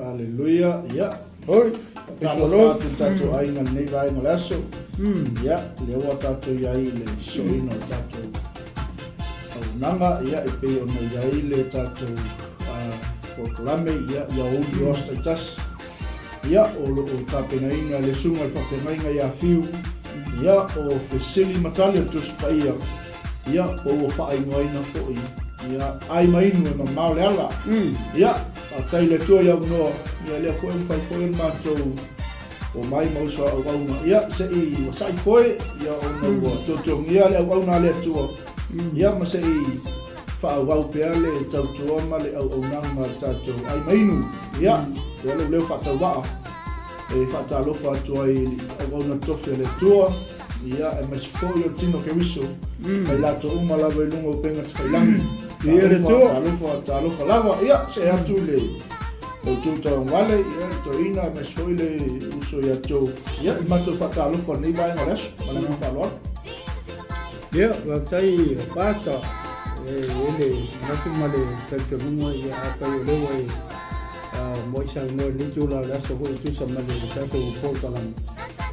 Haleluia. Ia. Oi. Talofa atu i tatou aiga i lenei vaega o le aso. Ia, lea ua tatou i ai i le soina o tatou auaunaga, ia, e pei ona i ai le tatou polokalame, ia, i aoauli o aso taitasi. Ia, o lo o tapenaina e le Susuga i le Faafeagaiga ia Fiu, ia, o Fesili ma Tali o le Tusi Paia, ia, po ua faaigoaina foi, ia, Ai ma Inu e Mamao le Ala. Ia, faafetai i le Atua i avanoa, ia, lea foi ua mafai foi ona matou omai ma uso a auauna, ia, se i vasa'i foe, ia, ona ua tuatuagia le auauna a le Atua, ia, ma se i faaauau pea le tautua ma le auaunaga a le tatou ai ma inu. Ia, lea lou leo faatauvaa e faatalofa atu ai i le auauna tofi a le Atua, ia, aemaise foi o le tino Keriso, ma i latou uma lava i luga o upega tafailangi. Ia le Atua. Talofa, talofa lava. Ia, see atu i le tou tauagavale, ia, le toeaina, aemaise foi le uso ia Joe. Ia, i matou faatalofa i lenei vaega o le aso. Ma le agaga faaaloalo. Ia, faafetai Pastor. E i ai le manatu ma le talitonuga, ia afai o lea ua e muai saunoa i lenei itula o le aso foi e tusa ma le tatou polokalame,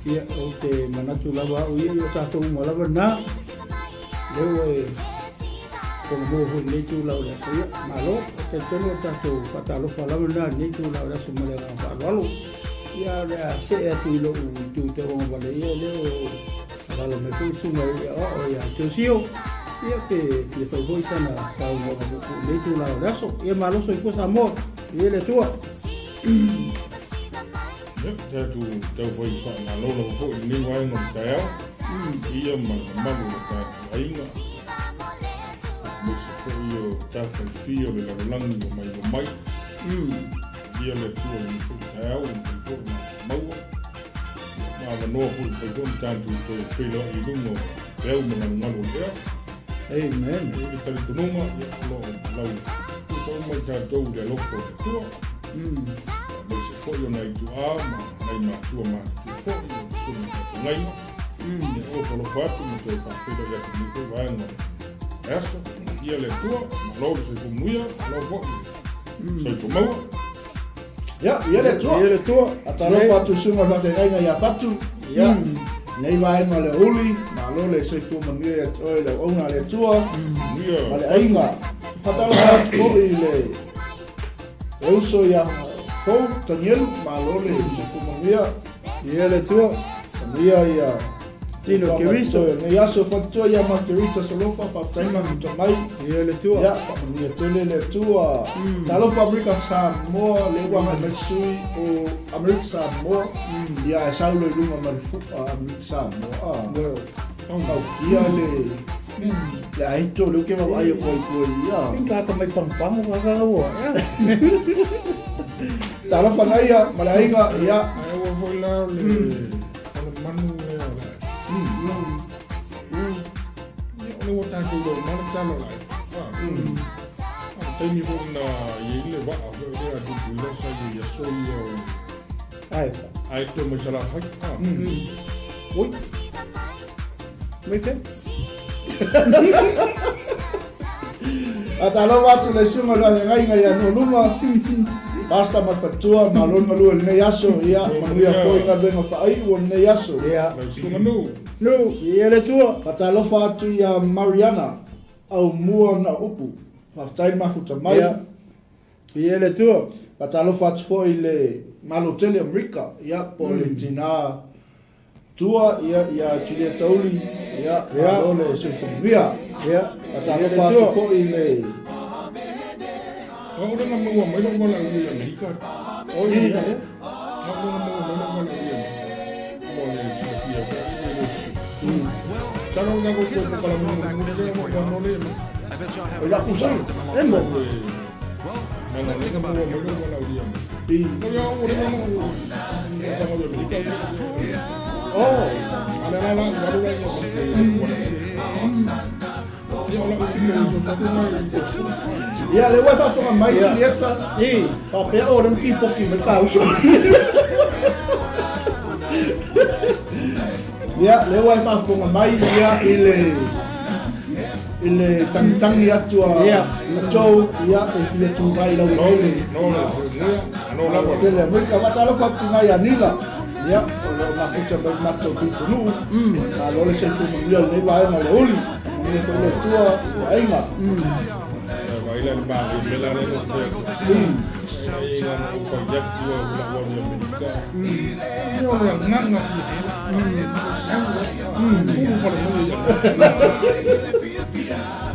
ia ou te manatu lava au ia, ia o tatou uma lava lena, lea ua e fonomoa foi i lenei itula o le aso. Ia, malo, ou te talitonu o le tatou faatalofa lava lena i lenei itula o le aso ma le agaga faaaloalo. Ia, o le a see atu i lou itu tauagavale, ia lea o Alala mai foi susuga i aoao ia Josio, ia pe fia fai foi sana saunoaga puupuu i lenei itula o le aso. Ia malo soifua Samoa, viia le Atua. Ia, tatou tau fai faamalo lava foi i lenei vaega o le taeao, ia ma le mamalu o le tatou aiga, aemaise foi o tafaifia o le lalolagi ua maiva mai. Viia le Atua i lenei foi taeao ua mafai foi ona maua. Ma avanoa foi mafai foi ona tatou toe feiloai i luga o peau ma galugalu o le ea. Amen. E i ai le talitonuga, ia, o lo o lau tusa uma i tatou i le alofa o le Atua. Aemaise foi o nai tuaa ma nai matua matutua foi o le susuga faafeagaiga. Ia ofo alofa atu ma toe faafeiloai atu i lenei foi vaega o le aso. Ia le Atua, malo le soifua manuia, malo foi le soifua maua. Ia, ia le Atua. Ia le Atua. Faatalofa atu i susuga i le faafeagaiga ia Patu. Ia, nei vaega o le aoauli, malo le soifua manuia ia te oe le auauna a le Atua. Ma le aiga. Faatalofa atu foi i le le uso ia Fou Tanielu, malo le soifua manuia. Ia le Atua. Manuia ia Tino Keriso. Nei aso faatoa ia Margarita Solofa, faafetai mafuta mai. Ia le Atua. Ia, faamanuia tele le Atua. Talofa Amerika Samoa, le ua agai mai sui o Amerika Samoa. Ia, e sau loa i luga ma le fua Amerika Samoa. Ah. Taukia le le aito le uke vaavaai atu ai tua i ia. Ka ka mai pangpango ka ka ua. Talofa naia ma le aiga, ia. Ae ua foi la o le o le manu ea o le Ia, o le ua tatou iloa uma le tala o le aiga. A o le taimi foi na i ai le vaa foi lea a Tutuila sa i ai i aso ia o Ai. Aeto mai Salafai. Oi. Mai te. Faatalofa atu le susuga i le faafeagaiga ia Nualuma, Pastor ma le faletua, malo le malua i lenei aso, ia manuia foi galuega faaiu o lenei aso. Ia. Lau susuga Nu. Nu, ia le Atua. Faatalofa atu ia Mariana, Aumua na upu. Faafetai le mafuta mai. Ia. Ia le Atua. Faatalofa atu foi i le Malo tele o Amerika, ia, po o le tina tua, ia, ia Julia Tauli, ia, malo le soifua manuia. Ia. Faatalofa atu foi i le O le na maua mai lou valaaulia i Amerika. O ia. O le na maua mai lou valaaulia i Amerika. Mo le silafia foi i le sui. Masalo o tatou toe polokalame mulimuli lea ona ou ano lea mai. O la usa. E mo. Leaga o lea na maua mai lou valaaulia i Amerika. O ia o le na maua i Amerika. Oh. A le la la ua alu la i Amerika. Ia o lau Ia, lea ua e faafofoga mai Julieta. I. Faapea o lea na tipoki mai le tauso. Ia, lea ua e faafofoga mai ia i le I le tagitagi atu a Joe, ia, e fia tulai lau le. Tele Amerika, faatalofa atu nai ia Nila, ia, o lo o mafuta mai matou pitonuu, malo le soifua manuia i lenei vaega o le uli, manuia foi le Atua i aiga.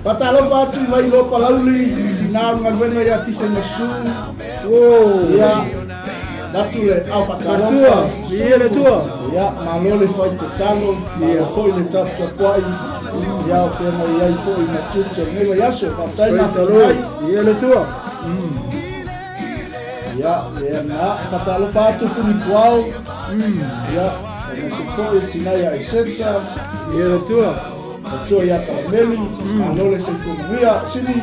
Faatalofa atu i Vailoa Palauli, tina o le galuega ia Tise ma Su. Ia, latu le ao faatalofa. Ia le tua. Ia, malo le fai tatalo, malo foi le taputapuai. Ia, o feagai ai foi ma tiute o lenei vaiaso. Faafetai mafuta ai. Ia le tua. Ia, lea na, faatalofa atu Puni Puao. Ia, aemaise foi le tina ia Iseta. Ia le tua. Matua ia Kalameli, malo le soifua manuia. Sini,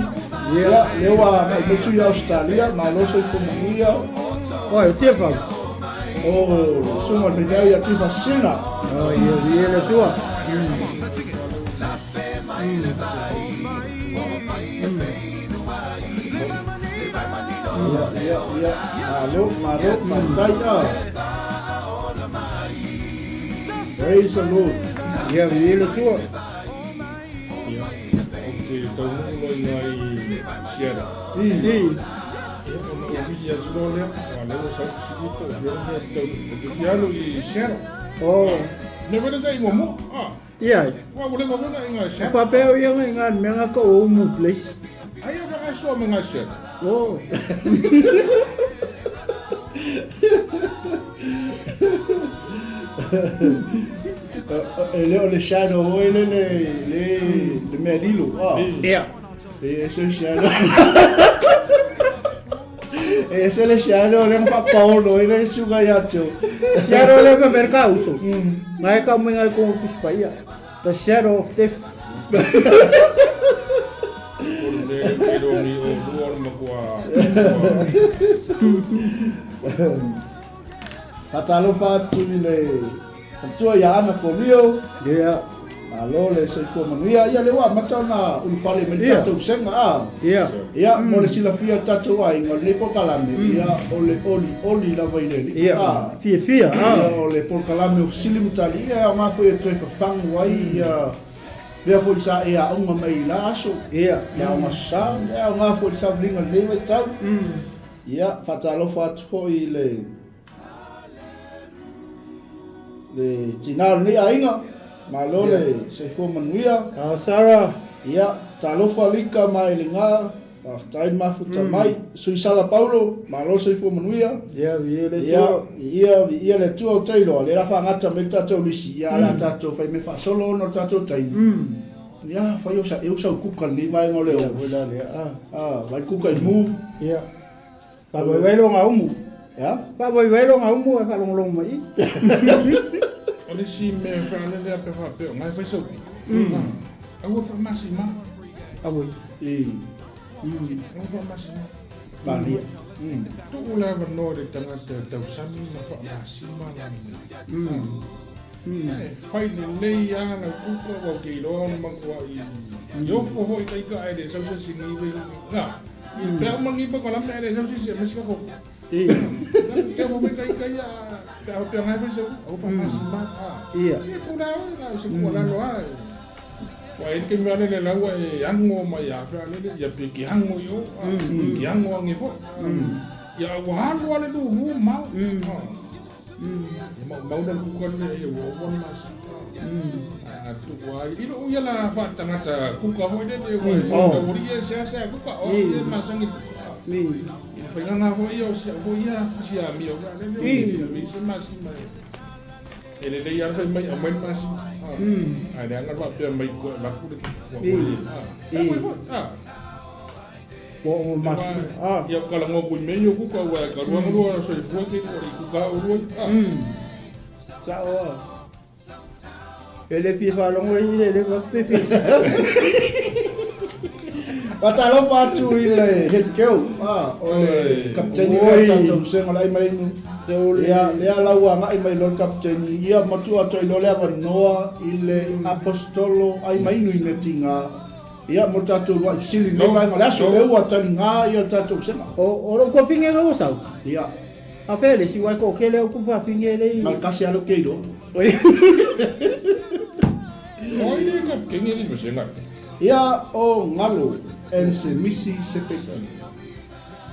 ia, lea ua agai mai sui Australia, malo soifua manuia. Oi, o tia fau. O, susuga o le faifeau ia Tuifa Sina. Oh, ia, ia le tua. Ia, ia, ia, malo, malo, faafetai a. Praise the Lord. Ia, ia le tua. Ia, ou te taunuu loa i ina i Seattle. I. Ia, ona ou vili atu loa lea, aua o lea ua sau fesili po o fea le mea e taunuu. Ou te fia alu i Seattle. Oh. Mea foi lea sa i muamua. Ah. Ia. Ua ua leva foi na inga i Seattle. Faapea o ia nga inga mea nga ka o umu place. Ai o nga soa me nga Seattle. Oh. E le o le shadow oi le le le le mea lilo. Ah. Ia. E se shadow. E ese le shadow le fa paolo e le suga ia tio. Shadow le fa merka uso. Ngai ka mo ngai ko kuspaia. The shadow of death. O le ke ro ni o lua o makua. Faatalofa atu i le matua ia Ana Kolio. Ia. Malo le soifua manuia. Ia lea ua amata ona ulufale mai le tatou vasega a. Ia. Ia, mo le silafia e tatou aiga o lenei polokalame, ia o le olioli lava i le Alii. Ia, fiafia a. Ia, o le polokalame o fesili ma tali, ia e aoga foi e toe fafagu ai ia mea foi sa e aoga mai i la aso. Ia. Le aoga sa, ia e aoga foi i le savaliga i lenei vaitau. Ia, faatalofa atu foi i le le tina o lenei aiga, malo le soifua manuia. Ao Sarah. Ia, talofa Lika ma Eliga, faafetai le mafuta mai. Sui Sala Paulo, malo le soifua manuia. Ia, viia le Atua. Ia, viia le Atua ou te iloa, lea la faagata mai le tatou lisi, ia o le a tatou fai mea faasolo ona o le tatou taimi. Ia, fai o sa, e usa u kuka lenei vaega o le Ia, foi la lea. Ah, vai kuka i mu. Ia. Faavaivai lo ngā umu. Ia? Faavaivai lo ngā umu e faalogologo mai i. O le isi mea e faalele a pe faapea o ngai fai sau pito. Aua faamasima. Aua. I. Aua faamasima. Malia. Tuu le avanoa i le tagata e tausami ma faamasima lana mea. E fai lelei lava lau kuka ua ou te iloa ona matuai i ofo foi taita ae le sau se isi nive na. Pe a uma ni polokalame ae le sau se isi aemaise ka kuka. Te mo mai taita ia pe a faapea ngai fai sau aua faamasima. Ia. Ia pula oe la o se tuualalo lava. Ua i ai le taimi lea le lau e ago mai ia fea lele ia pe ki ago i o, ki ago age foi. Ia ua alu lava le lulu mau. Ia maumau la le kuka lea ia ua ova le masima. A tuu ai i lou ia la faatagata kuka foi lele ua e alii ia e seasea kuka o au ia e masani i kuka. I le faiga foi ia o si au foi ia si amio foi lele ua i se masima e. E lelei lava le fai mai aumai le masima. Ae leaga le faapea mai toe avatu le ua foi e. E foi foi. Ua ua masima. Ia talanoa atu i mea ia o kuka aua e talu lava lua soifua ke ua i kuka au lua. Sao a. E le fia faalogo i le le pepe. Faatalofa atu i le head girl, o le kapiteni lea o tatou vasega o le Aimainu. Ia, lea la ua agai mai loa le kapiteni, ia matua atu ai loa le avanoa i le Aposetolo Aimainu i Metiga. Ia, mo le tatou lua'i fesili i lenei vaega o le aso, lea ua taliga ia le tatou vasega. O lou tuafine lea ua sau. Ia. A fea le isi, aua e toatele au tuafafine lea i. Na o le tasi lava lea ou te iloa. O ai lea kapitene le vasega? Ia, o Galo and Semisi Sepeti.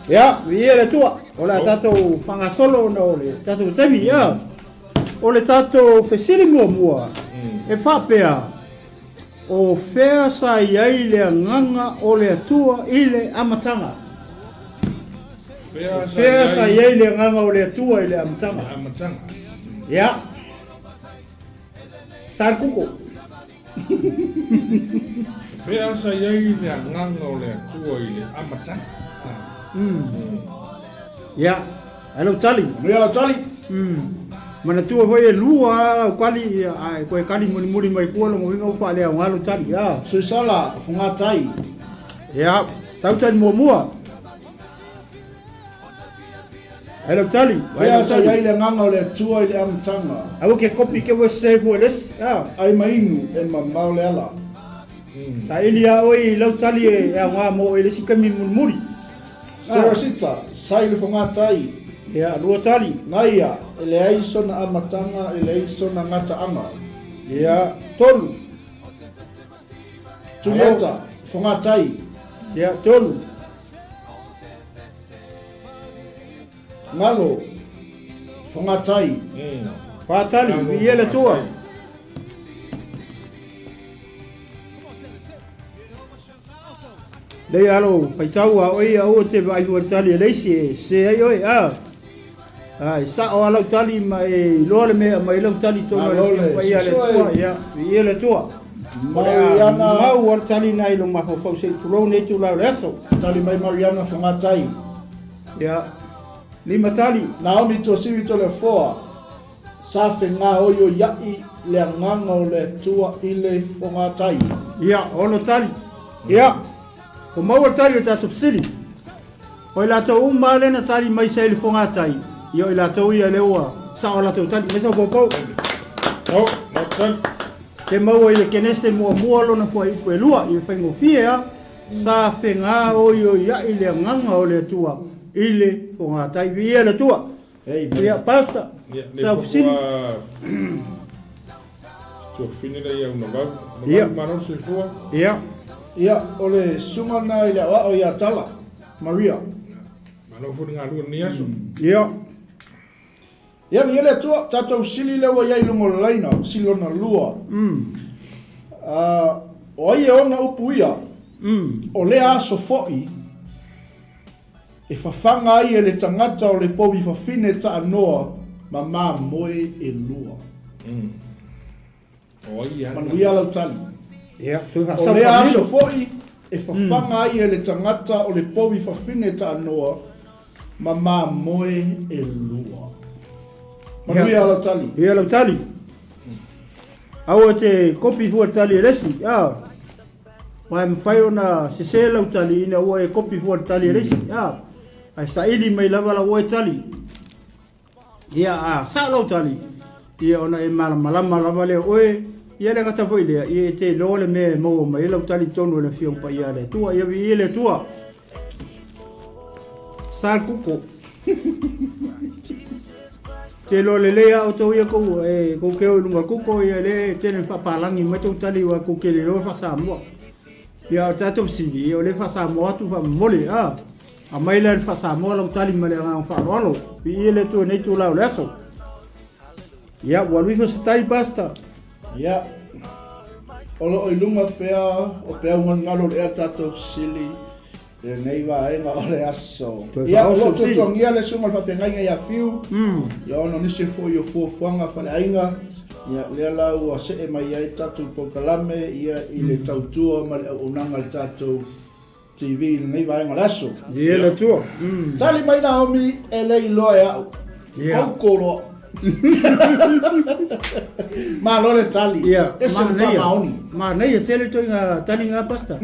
Ia, viia le Atua, o le a tatou faagasolo ona o le tatou taimi. Ia, o le tatou fesili muamua e faapea, O fea sa i ai le agaga o le Atua i le amataga? O fea sa i ai le agaga o le Atua i le amataga? Ia. Sa le kuko. Fea sa i ai le agaga o le Atua i le amataga? Ia, ai lau tali. Manuia lau tali. Manatua foi e lua lava lau tali, ia, ae toe tali mulimuli mai tua lona uiga ua faaleaoga lau tali. Ia. Suisala, Fogatai. Ia, tau tali muamua. Ai lau tali. Fea sa i ai le agaga o le Atua i le amataga. Aua ke kopi ke ua sese fua le isi. Ai ma inu e mamao le ala. Saili a oe i lau tali e aoga mo oe i le isi taimi mulimuli. Sarasita, sa i le Fogatai. Ia, lua tali. Naia, e leai sona amataga, e leai sona gataaga. Ia, tolu. Julieta, Fogatai. Ia, tolu. Ngalo, Fogatai. Fa tali, viia le Atua. Lei alo faitau a oe aua te vaai fua tali e le isi e sese ai oe a. Ai sao a lau tali ma e iloa le mea mai lau tali tonu e le paia le Atua ia viia le Atua. Mariana mau a le tali na i lo mafaufau se i tulou nei itula o le aso. Tali mai Mariana Fogatai. Ia lima tali. Naomi Tuasivi Toleafoa. Sa fegaoioiaʻi le agaga o le Atua i le fogatai. Ia, ono tali. Ia, ua maua le tali o tatou fesili. O i latou uma lava lea na tali mai sa i le fogatai, ia o i latou ia lea ua sao a latou tali. Mai sau poupou. No, no tali. Te maua i le Kenese muamua lona fuaiupu e lua, ia faigofie a, sa fegaoioiaʻi le agaga o le Atua i le fogatai. Viia le Atua. Amen. Ia, Pastor, Ia, le sau fesili. Tuafine le ia una vau. Ia. Malo le soifua. Ia. Ia, o le susuga lena i le aoao ia Tala, Maria. Malo foi le galue i lenei aso. Ia. Ia, viia le Atua, tatou sili lea ua i ai i luga o le laina, sili lona lua. O ai e ona upu ia? O lea aso foi, E fafaga ai e le tagata o le povi fafine taanoa ma mamoe e lua. Manuia lau tali. O lea aso foi e fafaga ai e le tagata o le povi fafine taanoa ma mamoe e lua. Manuia lau tali. Manuia lau tali. Aua te kopi fua tali e le isi. Ma e mafai ona sese lau tali ina ua e kopi fua le tali a le isi, a, ae saili mai lava lau oe tali. Ia, a sao lau tali, ia ona e malamalama lava lea o oe, ia le gata foi lea, ia e te iloa le mea e maua mai ai lau tali i totonu o le Afioga Paia a le Atua. Ia viia le Atua. Sa le kuko. Te iloa lelei a outou ia kou e kou ke o i luga kuko ia le tele faapalagi mai tou tali ua kou ke le iloa faa-Samoa. Ia o tatou fesili ia o le faa-Samoa atu faamomoli a. Aumai lea le faa-Samoa lau tali ma le agaga faaaloalo. Viia le Atua i nei itula o le aso. Ia ua alu ifo se tali Pastor. Ia, o lo o i luga pea o peau galugalu o le ea tatou fesili i lenei vaega o le aso. Ia, o lo o tuatuangia le susuga o le faafeagaiga ia Fiu, ia ona o nisi foi o fuafuaga faaleaiga, ia lea la ua see mai ai tatou polokalame ia i le tautua ma le auaunaga a le tatou TV i lenei vaega o le aso. Ia le Atua. Tali mai Naomi, e le iloa e au. Ia. Koukou loa. Malo le tali. Ia, Ese le manaia. faamaoni. Manaia tele toiga tali nga pastor.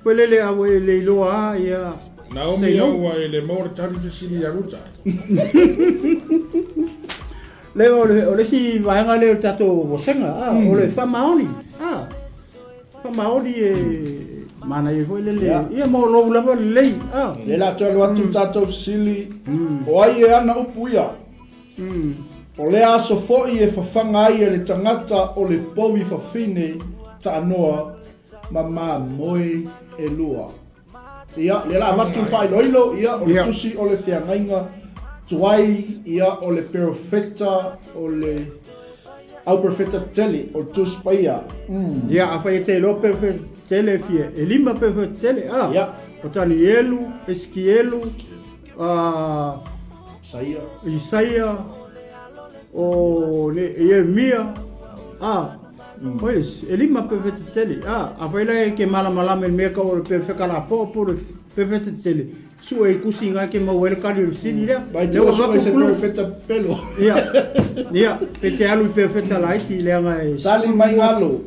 Koe lele a ua e le iloa a ia. Naomi Say no. au ua e le maua le tali fesili ia Ruta. Le o le o le isi vaega lea o le tatou vasega, a, o le faamaoni. A, faamaoni e. Manaia foi lele. Ia mo lou lava lelei. Ah. Le la toe alu atu tatou fesili, o ai e ana upu ia? O lea aso foi e fafaga ai e le tagata o le povi fafine taanoa ma mamoe e lua. Ia, lea la avatu le faailoilo, ia, o le tusi o le feagaiga tuai, ia, o le perofeta, o le au perofeta tele, o le Tusi Paia. Ia, afai e te iloa perofeta tele e fia, e lima perofeta tele, a. Ia. O Tanielu, Esikielu, a. Isaia. Isaia, o le Ieremia, a. Oi, e lima perofeta tetele. A, afai la e ke malamalama i le mea kau o le perofeka lapoa po o le perofeta tetele, sue i kusi ngai ke maua ai le kali o le fesili lea. Mai Lea ua tua sue avatu se clue. perofeta pelo. Ia, ia, pe te alu i perofeta laiti leaga e Tali mai ngalo,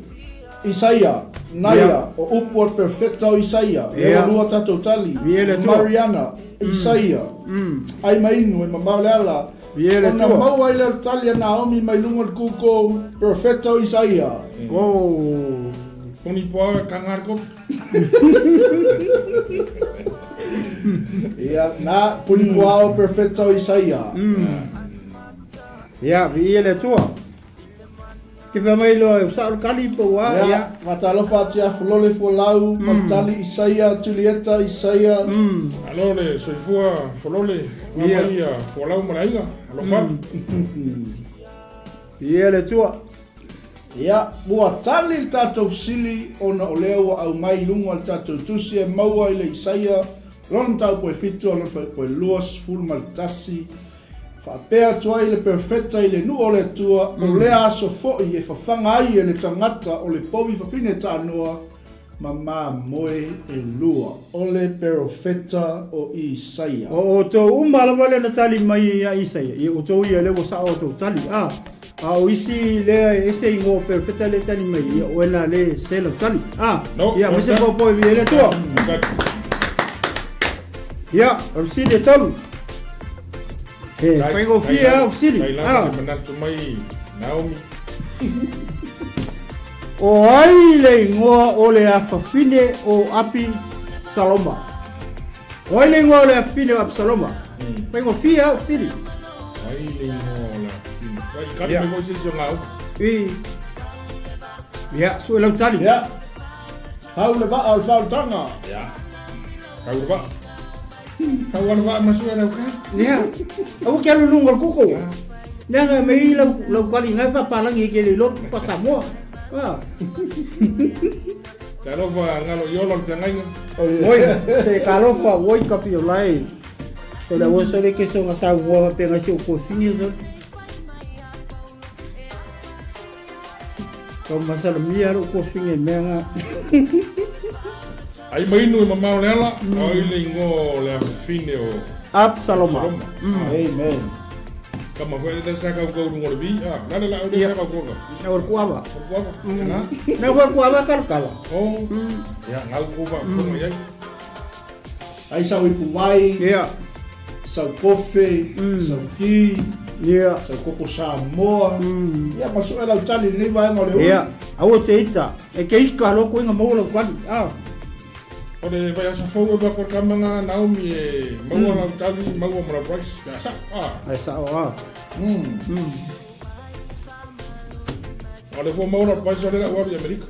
Isaia, Naia, o upu o le perofeta o Isaia, lea ua lua tatou tali, Vie le Atua. Mariana, Isaia, ai ma inu e mamao le ala, Vie le ona Atua. maua ai lea o le tali a Naomi mai luga o le kūkō, perofeta o Isaia. Oh. Poni poa e kanga le kopi. Ia, na, puni puao perofeta o Isaia. Ia, viia le Atua. Ke fai mai loa, sa o le kali po ua, Ia, ia. faatalofa atu ia Folole Fualau, Faletali Isaia, Julieta Isaia. Alo le soifua Folole, nga mai ia Fualau ma le aiga, alofa atu. Ia le Atua. Ia, ua tali le tatou fesili ona o lea ua aumai i luga o le tatou tusi e maua i le Isaia, lona mataupu e 7 a lona fuaiupu e 21. Faapea atu ai le Perofeta i le nuu o le Atua, o lea aso foi e fafaga ai e le tagata o le povi fafine taanoa ma mamoe e lua. O le Perofeta o Isaia. O outou uma lava lea na tali mai ia Isaia, ia outou ia lea ua sao outou tali. A, a o isi lea e ese ingoa o Perofeta lea tali mai, ia oe na le se lau tali. A, No, ia, no, ma se tali. popo e vi le Atua. Ia, o le fesili e tolu. E faigofie lava o fesili. Tai lava le manatu mai Naomi. O ai le igoa o le afafine o Api Saloma? O ai le igoa o le afafine o Apisaloma? Faigofie lava o fesili. O ai le igoa o le afafine? Vai, kali mai foi se isi o ngā upu. I. Ia, sue lau tali. Ia. Hau le vaa o le faoletaga. Ia. Kau le vaa. Kau le vaa ma sue lau ka. Ia. Aua ke alu lunga o le kuko. Leaga e mei lau, lau kali ngai whapalangi e ke le iloa pa Samoa. Ah. Talofa ngalo i ola o le feagaiga. Oi, te kalofa, oi kapi o lai. O le aua sole ke songa sa ua pe ngai se o kofini sole. Kau masalamia lou kofiga i mea na. Ai mai inu e mamao le ala, o ai le ingoa o le afafine o Absaloma. Absaloma. Amen. Kama foi le sa kau kau lunga o le vi, ah, lale la au le sa kau kau. O le kuava. O le kuava, ia na. Na foi kuava kalakala. O, ia, ngau kuva, fonga i ai. Ai sau ipu vai, Ia. sau kofe, sau ki, Ia. sau koko Samoa. Ia, ma sue lau tali i lenei vaega o le uli. Ia. Aua te ita. E ke ika loa koe nga maua lau kali. Ah. O le vaiaso fou e wako kamanga Naomi e maua lau tali, maua mo lau rice. Ia sao, ah. Ai sao ah. O le fua maua lau rice o le lau alu i Amerika.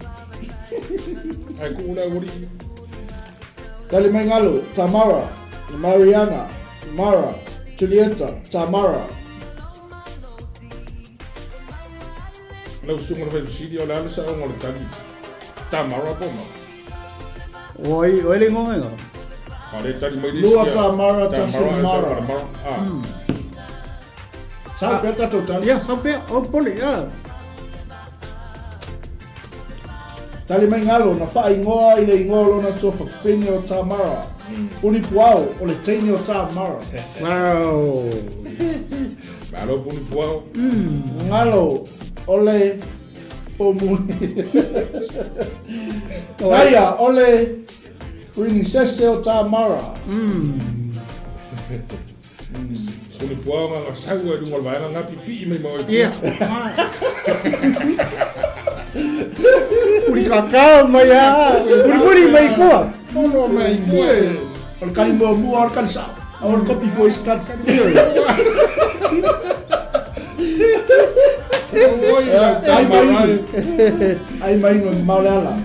Ai kuu lau uri. Tali mai ngalo, Tamara, Mariana, Mara, Julieta, Tamara. Lau susuga na fai fesili o le a le saoga o le tali Tamara po o Mara? Oi, oi le ingoa ingoa. A le tali mai le Lua isi ia, Tamara, tasi Tamara, Mara. Mara. Ah. Sau pea tatou tali. Ia, sau pea, o pole, ia. Tali mai ngalo, na whaingoa i le ingoa o lona tuafafine o Tamara. Puni puao, o le teine o Tamara. Wow. Malo puni puao. Ngalo, o le pomuni. Naia, o le princese o Tamara. Puni puao nga nga sau ai lunga o le vaega nga pipii mai mau ai Ia. Puli kakao mai a. Puli puli mai kua. Fono mai kua e. O le kali muamua o le kali sao. A o le kopi foi isi kali. Oi, lau Ai mai Tamara inu. Ai mai inu e mamao le ala.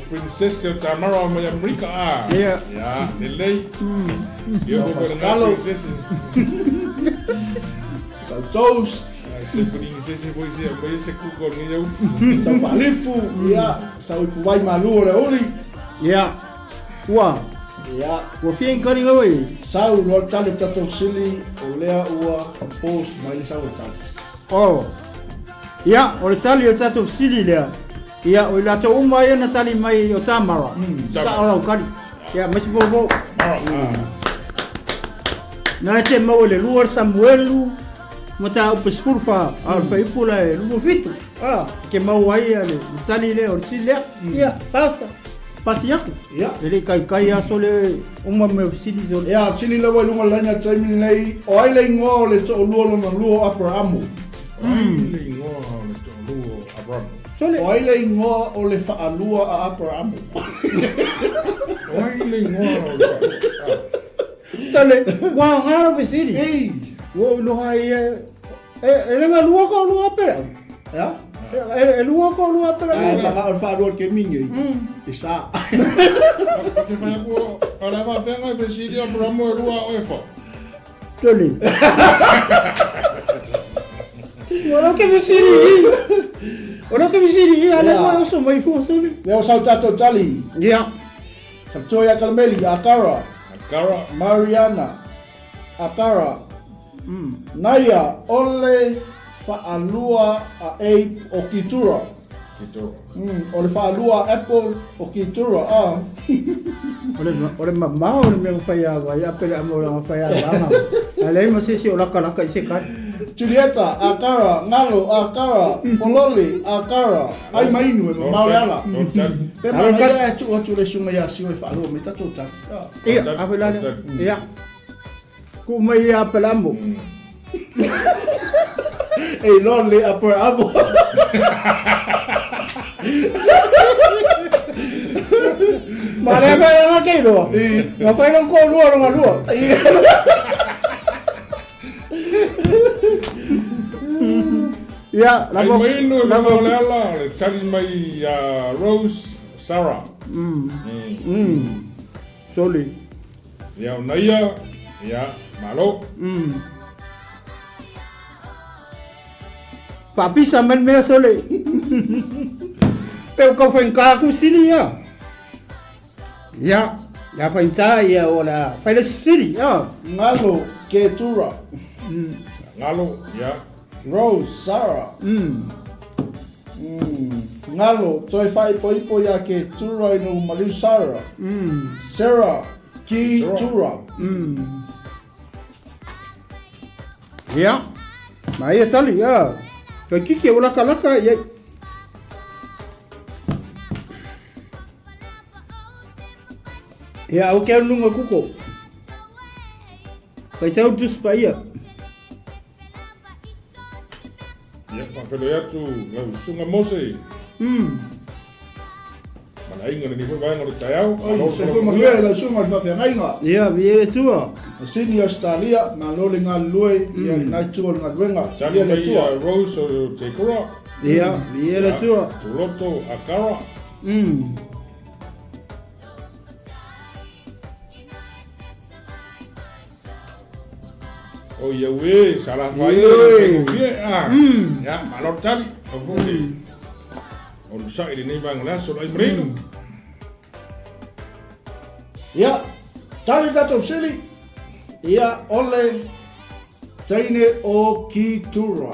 Princess o Tamara o mai Amerika a. Ia. Ia, lelei. Ia ko ko na Kalo. princess. Sau toast. Ai se princess foi se mai se kuko ni eu. Sau faalifu. Ia. Sau ipuwai malu o le uli. Ia. Ua. Ia. Ua fia inkari ngawai. Sau loa le tali o tatou sili o lea ua post mai le sau o le tali. Oh. Ia, o le tali o le tatou fesili lea. Ia, o i latou uma ia na tali mai o Tamara. Sao lau kali. Ia, mai se poupou. Na e te maua i le lua le Samuelu, mataupu 14, a o le fuaiupu la e 27. Ah, e te maua ai le tali lea o le fesili lea. Ia, basta. Pasi atu. Ia. E le i kaikai aso le uma mai o fesili sole. Ia, sili lava i luga o le laina taimi lenei, o ai le igoa o le toalua lona lua o Aperamo? O ai le igoa o le toalua o Aperamo? Sole. O ai le igoa o le faalua a Aperamo? O ai le igoa o le faalua? Sole, ua aoga lau fesili. Ei! Ua ou iloa ai e, e, e le lua ko lua pere. Ia? E, e lua ko lua pere. Ai, mana o le faalua o le kemi nei. E sa. Te whai aku o le whawhenga i fesili Aperamo e lua o e wha. Sole. Ua lau ke fesili i. O lau ke fesili i, ale Ia. mo e oso mai fua sole. Lea o sau tatou tali. Ia. Faatoa ia Kalameli, Akara, Akara. Mariana, Akara, Naia, o le faalua a Ape o Kitura. Kitura. O le faalua a Apple o Kitura. Ah. O le mamao o le mea mawhai a wai, a pele a maura mawhai a langa. A lei ma sesi o laka laka i se kai. Julieta, Akara, Ngalo, Akara, Pololi, Akara, ai mai inu e mamao le ala. Pe manaia e tuu atu le susuga ia Sio e faalua mai tatou tali. Ah. Ia, a whai lale. Ia. Ku mai ia pele amo. E iloa le apo e amo. Ma le whai anga kei roa. Ma whai rong ko lua ronga lua. Ia, Ai lamo. mai inu e mamao le ala, o le tali mai ia Rose, Sarah. Soli. Ia o Naia, ia Malo. Faapisa mai le mea sole. Pe o kau whainga ku sili ia. Ia, ia whainga ia o la whaila sili ia. Ngalo, Ketura, Ngalo, ia. Rose, Sarah. Ngalo, toe whaipoipo ia Ketura ina ua maliu Sarah. Sarah, Ketura. Ia. Ma ia tali ia. Kai kiki o laka laka ia. Ia au ke lunga kuko. Kai tau dus pa ia. Ia whawhelo atu lau susuga Mose. Malaiga lenei foi vaega o le taeao. Oi, soifua manuia i lau susuga i le faafeagaiga. Ia, vi e tua. O Sydney, Australia, malo le galulue ia lena itu o le galuega. Tali Ia le mai Atua. ia Rose o Te Kura. Ia, vi e le tua. Tuloto Akara. O ia ue, sa la whai o te kufie. Ia, malo le tali. Au foi. O le sa'i lenei vaega o le aso, lai marino. Ia, tali tatou sili. Ia, o le teine o Kitura.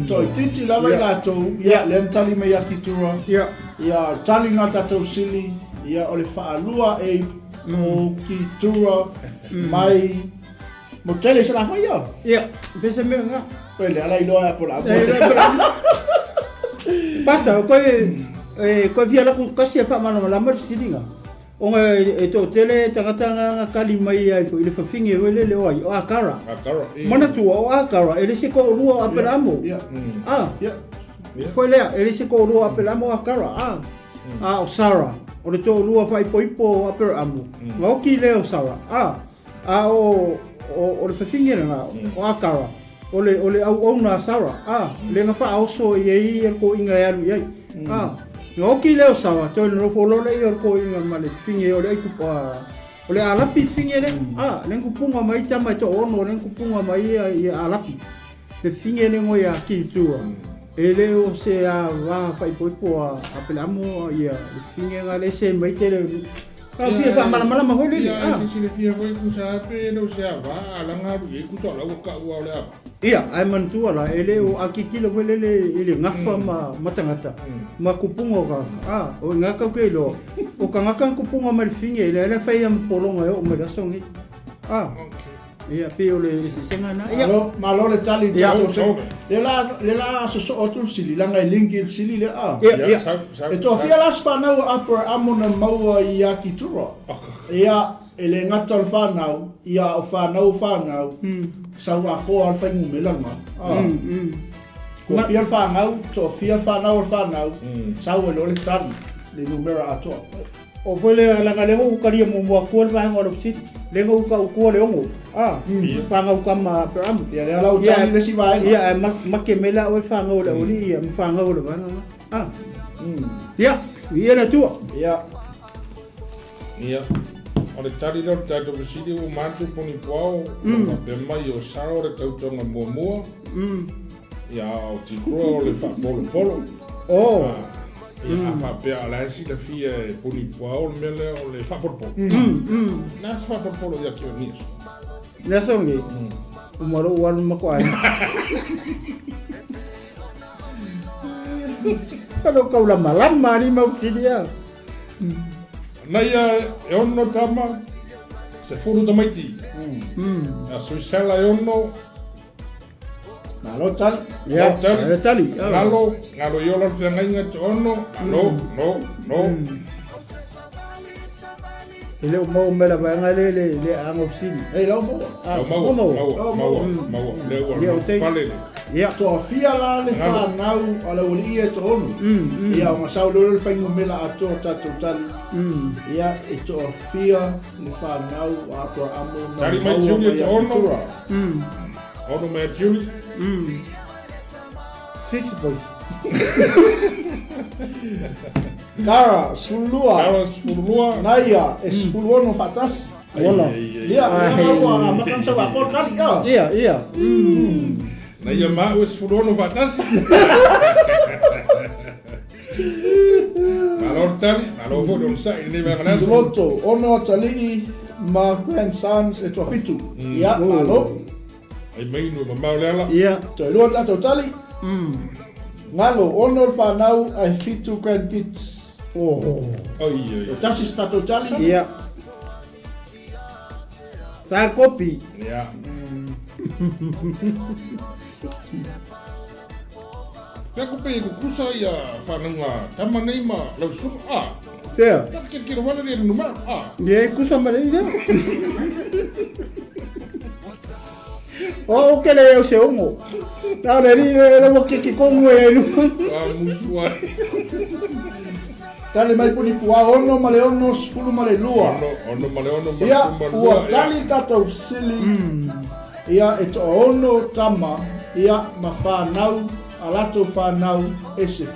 Toeitiiti lava i latou, ia, lea na tali mai ia Kitura. Ia. Ia, tali ngā tatou sili, ia, o le faalua e o Kitura mai mo tele se la whai ia. Ia, pese mea ngā. Koe le ala iloa e apo la E, le pela. Basta, koe e koe fia laku kasi e whaamalamalama le fesilinga. Onga e tō tele tangata ngā kali mai ai i le whawhingi e le le oi, o Akara. Akara. Manatua o Akara, e le se ko lua o Apelamo. Ia. Ah, Ia. foi lea, e le se ko lua o Apelamo o Akara. Ah. A o Sara, o le toalua faaipoipo o Aperaamu, na oki lea o Sara, a, a o, o, o le fafine lena, o Akara, o le, o le auauna a Sara, a, lea na faaoso i ai le toeaina e alu i ai. A, na oki lea o Sara, toe nonofo loa lea o le toeaina ma le fafine o le Aikupa, o le Alapi le fafine lea, a, lea na tupuga mai tama e toaono, lea na tupuga mai ia, ia Alapi. Le fafine lea ngoi a Kilitua, e le o se ava faaipoipo a Apelamo ia le fafine nga le se mai tele ka fia faamalamalama foi lele. Ia, e silafia foi kusa pe le o se ava a langa alu i ai kusa o la ua ka'u a o le ava. Ia, ae manatua la, e le o akikila foi lele i le gafa ma ma tagata, ma kupuga o tagata. A, o i ga kau ke iloa, o tagata na kupuga mai le fafine, e leai la fai ia ma pologa e oo mai le aso lenei. A. Ia, pei o le eseesega lena. Ia. Malo, malo le tali i tatou se. Le la, le la sosoo atu le fesili, leaga e link i le fesili lea a. Ia, ia. E toafia la se fanau a Aperahama na maua i Akitura. Ia, e le gata o le fanau, ia a o fanau o fanau, sau akoa le fuainumera lena. A. Toafia le fanau, toafia le fanau o le fanau, sau ai loa le tali, le numera atoa. O foi lea leaga lea ua ou talia muamua atua le vaega o le fesili. Lea na ou tautua le ono. A, fanau tama a Aperamo. Ia lea la ua tali le isi vaega. Ia, ae make mai la oe fanau a le aualii ia ma fanau a le vaega lena. A. Ia, viia le Atua. Ia. Ia. O le tali lea o le tatou fesili ua uma atu poni puao, ua faapea mai o Sara o le tautoga muamua. Ia, o Tikroa o le faapolopolo. Oh. Ia, a faapea o la e silafia e poni puao le mea lea o le faapolopolo. Na se faapolopolo ia te oe nei aso? Le aso lenei? Uma lou alu ma koaina. Ka lou kaulamalama ali mau sili a. Na ia e ono tama, 10 tamaiti. A Suisala e ono, Malo tali. Ia, malo tali. Lalo, ngalo i ola le feagaiga te ono, no, no, no. E le o maua mai la vaega le le le aga o fesili. Ei, lau maua. Ah, maua, maua, maua, maua. Le ua Ia, o te- fale le. Ia. Toafia la le fanau a le aualii ia e toaono. Ia, o gasau lea le fuainumera atoa o tatou tali. Ia, e toafia le fanau a Aperahama na Tali mai maua Julia mai te ia ono. Ketura. Ono mea Julie. Six boys. Kara, 12. Kara, 12. Naia, e 16 faatasi. Wala. Ia, ia ua amata ona sau atoa le tali, ia. Ia, ia. Naia ma au e 16 faatasi. Malo le tali, malo foi le onosai i lenei vaega le aso. Tuloto, ono atalii ma grandsons e toafitu. Ia, malo. Ai mai inu e mamao le ala. Ia. Toe lua tatou tali. Ngalo, ono le fanau ae fitu grandkids. Oh. Ai, ai. E tasi se tatou tali. Ia. Sa kopi. Ia. Pea ko pe ko kusa ia whanau tama nei ma lau suga. Ah. Pea. Ka ke ke wale le numa. Ah. Ye kusa ma le ia. O ke le o se ongo. Na le ri le le ke ke kongo e lu. Ah musu ai. Tali mai puni pua ono ma le ono 12 ma le lua. Ono ono ma le ono ma Ia, le ma le ua lua. tali tatou sili. Ia, e toaono tama, ia, ma fanau, a latou fanau e 10.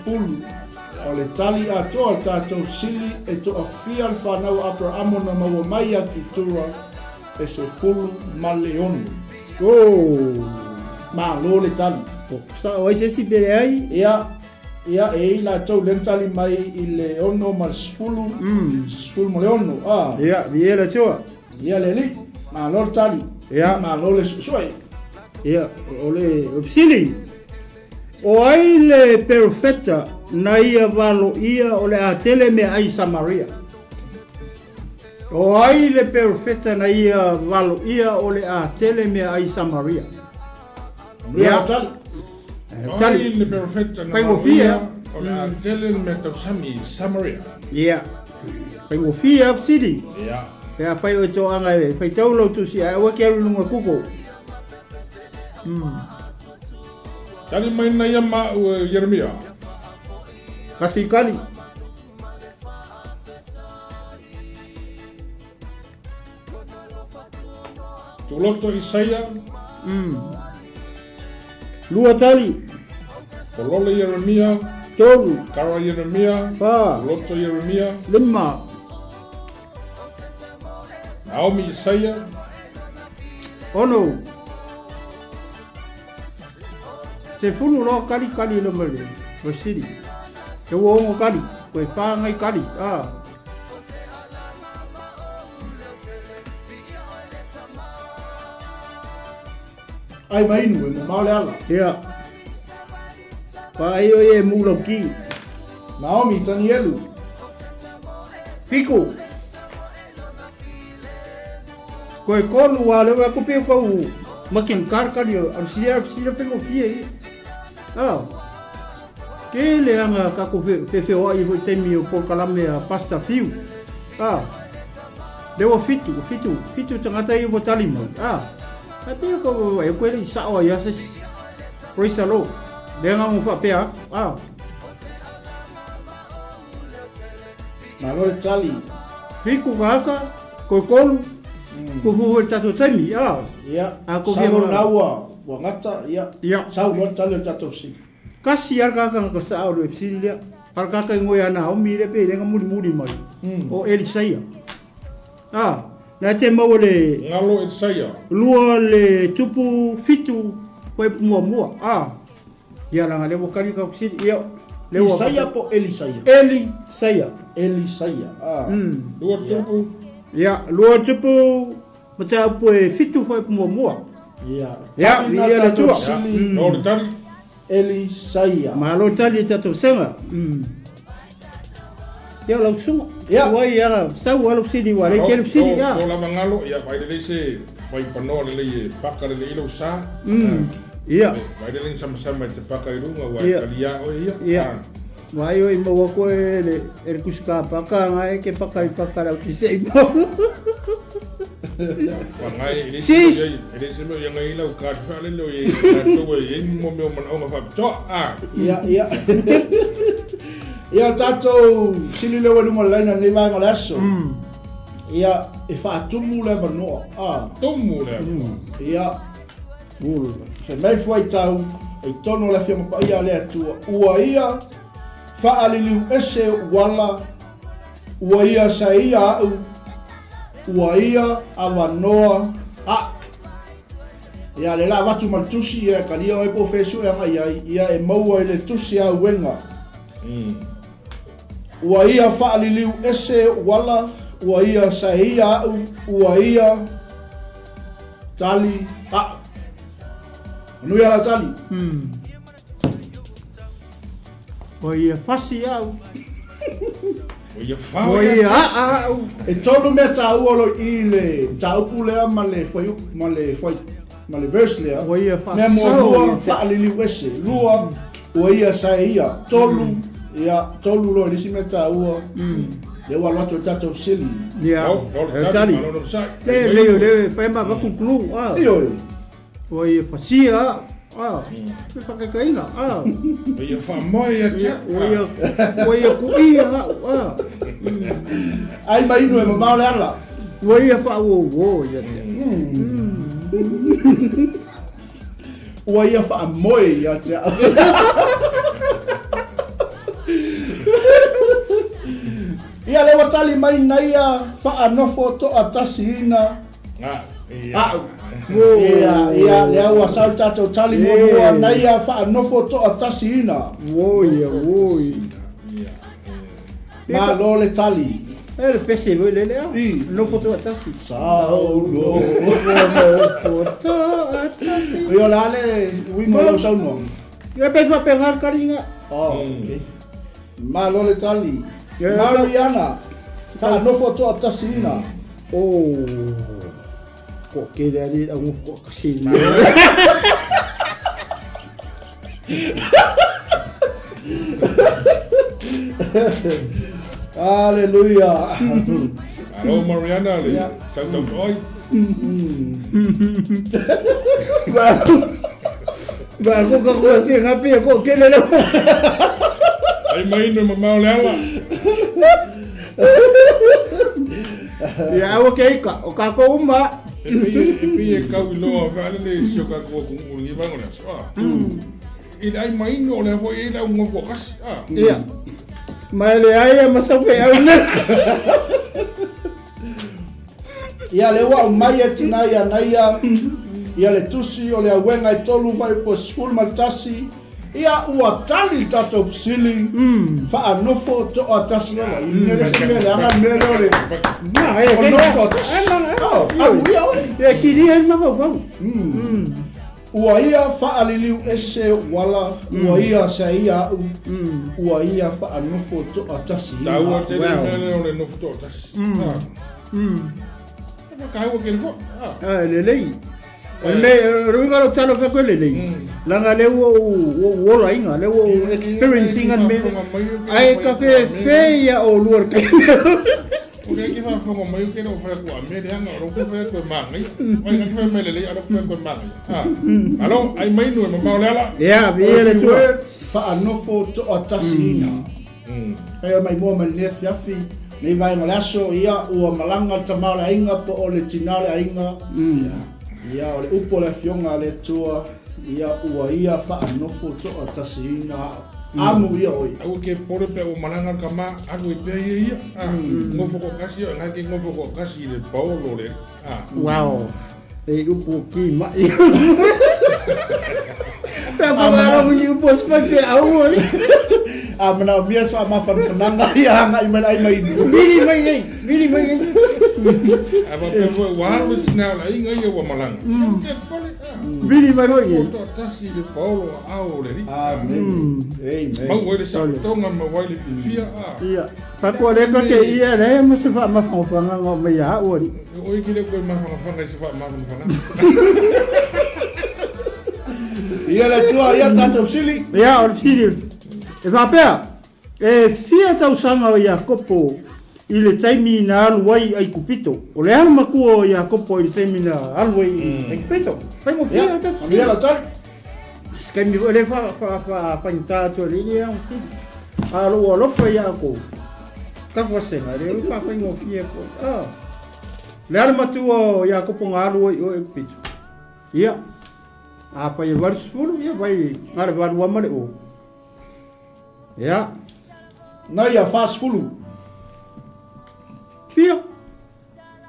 O le tali atoa o le tatou sili e toafia le fanau a Aperahama na maua mai ia Ketura e 16. Oh. Malo le tali. Sa o ai se isi pe leai. Ia, ia, e i latou lea na tali mai i le ono ma le 10, 10 ma le ono. Ah. Ia, viia le Atua. Ia le alii, malo le tali. Ia. Malo le suesue. Ia, o le o fesili. O ai le perofeta na ia valoia o le a tele meaai i Samaria? O ai le perofeta na ia valoia o le a tele meaai i Samaria? Ia tali. O ai le perofeta na Faigofie. valoia o le a tele le mea tausami i Samaria? Ia. Faigofie a fesili. Ia. Pe afai o e toaga e faitau lau tusi ae aua ke alu i luga Google. Tali mai na ia ma au e Ieremia. Kasi kali. Tuloto Isaia. Lua tali. Kolole Ieremia. Tolu. Kara Ieremia. Fa. Tuloto Ieremia. Lima. Naomi Isaia. Ono. Se fulu loa kali kali le mai le fesili. E ua ono kali, ko e whāngai kali. Ah. Ai mai inu, e mamao le ala. Ia. Whaai oi e mūlau ki. Naomi, Tanielu. Piko. Ko e kolu a lewa ko pio kau makin karkari o am siria siria pengo fie i. Ah. Ke le anga ka ko fe fe o ai hoi temi o polokalame a Pastor Fiu. Ah. Lewa fitu, fitu, fitu tangata i o tali mai. Ah. Ai pio ko e koe le sao ai ase. Praise the Lord. Le anga mo whapea. Ah. Malo le tali. Fiku ka haka, ko kolu, ko huhu e tatou taimi, a. Ia, A ko sau hea na ua, ua ngata, ia. Ia. Sau loa tali o tatou sili. Kasi ara ka haka ka sa o le sili lea. Ara ka haka ngoi ana o mi le pe lenga muri muri mai. O Elisaia. A, na te maua le Ngalo Elisaia. Lua le tupu fitu koe mua mua. A. Ia langa le wakari ka sili ia. Le Isaia po Elisaia. Elisaia. Elisaia. Ah. Lua tupu. Ia, lua tupu ma te apu e fitu whai mua mua. Ia. Ia, ia le tua. No le tali. Elisaia. Malo tali e tatou senga. Ia lau sunga. Ia. Ua ia sau alo sili wa le kele sili ia. No lava ngalo ia vai lelei se vai panoa lelei e paka lelei i lau sa. Ia. Vai lelei sama sama e te paka i runga wa Ia. talia oe ia. Ia. Vai oi maua koe le e le kusi ka paka ngai ke paka i paka lau ti se i mau. Wa ngai e le Sis. se e le se mea ia ngai lau ka te whaale leo i tatou e i mo mea o manaonga whaapitoa. Ah. Ia, ia. Ia tatou sili leo e lunga o le laina nei vaega o le aso. Ia, e faatumu le avanoa. Ah. Tumu le avanoa. Ia. Se mei fuaitau, e tono le afioga paia a le Atua, ua ia faaliliu ese uala, ua ia saia au, ua ia avanoa a'u. Ia, le la avatu ma le tusi, ia, kalia oe po o fesu e agai ai, ia e maua i le tusi a uega. Ua ia faaliliu ese uala, ua ia saia au, ua ia tali a'u. Manuia lau tali. Ua ia fasi au. Ua ia fao Ua ia aa au. E tolu mea tāua o lo i le mataupu lea ma le fuaiupu, ma le fuai, ma le verse lea. Ua ia Mea faasao muamua, ia te. faaliliu ese. Lua, ua ia sae ia. Tolu, ia, tolu loa i le isi mea tāua. Lea ua alu atu e tatou fesili. Ia, No, no, e tali. malo no sai. Le, le, le, pai ma vaku klu, ah. Ioe. Ua ia fasia, ah. Pe whakakainga, ah. Ua ia whaamoe ia te. Ua ia, ua ia kuia, ah. Ai mai inu e mamao le ala. Ua ia whaauauo ia te. Ua ia whaamoe ia te au. Ia le ua tali mai nei ia whaanofo toa tasi ina. Ah, ia. A'u. Ia, ia, lea ua sau tatou tali muamua nei ia whaanofo toa tasi ina. Ua ia, ua ia. Malo le tali. E le pese voi le lea. I. Nofo toa tasi. Saulo. Nofo toa tasi. Ia la le uiga o lau saunoaga. Ia pe whapenga karinga. Oh, okay. Malo le tali. Ia, Mariana. Whaanofo toa tasi ina. Oh. Ko ke le ari au ko kasi. Hallelujah. Alo Mariana le Ia. sau tau toi. Ba. Ba ko ka ko se ngapi ko ke le le. Ai mai inu e mamao le ala. Ia au ke ika o ka ko uma. E pei e kau i loa faalele i si o tatou atunuu i lenei vaega o le aso, a. I le ai maino o lea foi e i ai le au nofo toatasi, a. Ia. Ma e leai a ma sau feau le. Ia lea ua aumai e tina ia naia ia le tusi o le auega e tolu fuaiupu 11 Ia ua tali le tatou fesili faanofo toatasi lava. I le se mea leaga le mea lea o le Ma e o nofo toatasi. Oh, amuia oe. E kiri ai ma vau vau. Ua ia faaliliu ese wala, ua ia saia au, ua ia faanofo toatasi. Taua tele le mea lea o le nofo toatasi. Ah. E taua tele foi. Ah. Ah, lelei. O le mea, o le uiga o lau tala fai atu e lelei, leaga lea ua ou, ua ou olaina, lea ua ou experience ina le mea lea. Ae ka fefe ia oulua i le taimi. O lea ke faafofoga mai ou te le o fai atu a mea leaga, o lea ou te fai atu e manaia. Ai na te fai mai lelei, a o lea ou te fai atu e manaia. Ah. Alo, ai mai nu e mamao le ala. Ia, viia le Atua. Faanofo toatasiina. Ai mai mua mai lenei afiafi, nei vaega o le aso, ia, ua malaga le tama o le aiga po o le tina o le aiga. Ia, o le upu o le afioga a le Atua, ia, ua ia faanofo toatasiina amu ia oe. Aua ke pore pe ua malaga le tama, alu ai pea ia ia. Ah, nofo toatasi oe, na ke nofo toatasi i le paolo le. Ah. Wow. E upu ki mai. Pe pa maro ni upu spa pe au oli. A mana o mia sa mafanafanaga ia agai mai ai mai nu. Vili mai nei, vili mai nei. A pa pe foi ua alu le tina o le aiga ia ua malaga. Ke pore. Ah. Vili mai hoi. Nofo toatasi i le paolo aao o le alii. Amen. Amen. Maua ai le saotoga ma maua ai le fiafia. Ah. Ia. Faatoa le ka te ia le ma se faamafanafanaga o mai ia au alii. E oe ke le koe mafanafana i se faamafanafanaga. Ia le Atua, ia tatou sili. Ia, o le fesili, e faapea, e fia tausaga o Iakopo i le taimi na alu ai i Aikupito? O le a le matua o Iakopo i le taimi na alu ai i Aikupito? Faigofie Ia, o tatou manuia fesili. lau tali. Se taimi foi lea faafaigata atu e le ia fesili. A o lou alofa ia outou, tafuasega, e le ui faafaigofie foi. Ah, le a le matua o Iakopo na alu ai i o i Aikupito? Ia, afai e 80, ia vai na le valu ama le o. Ia. Na ia 40. Fia.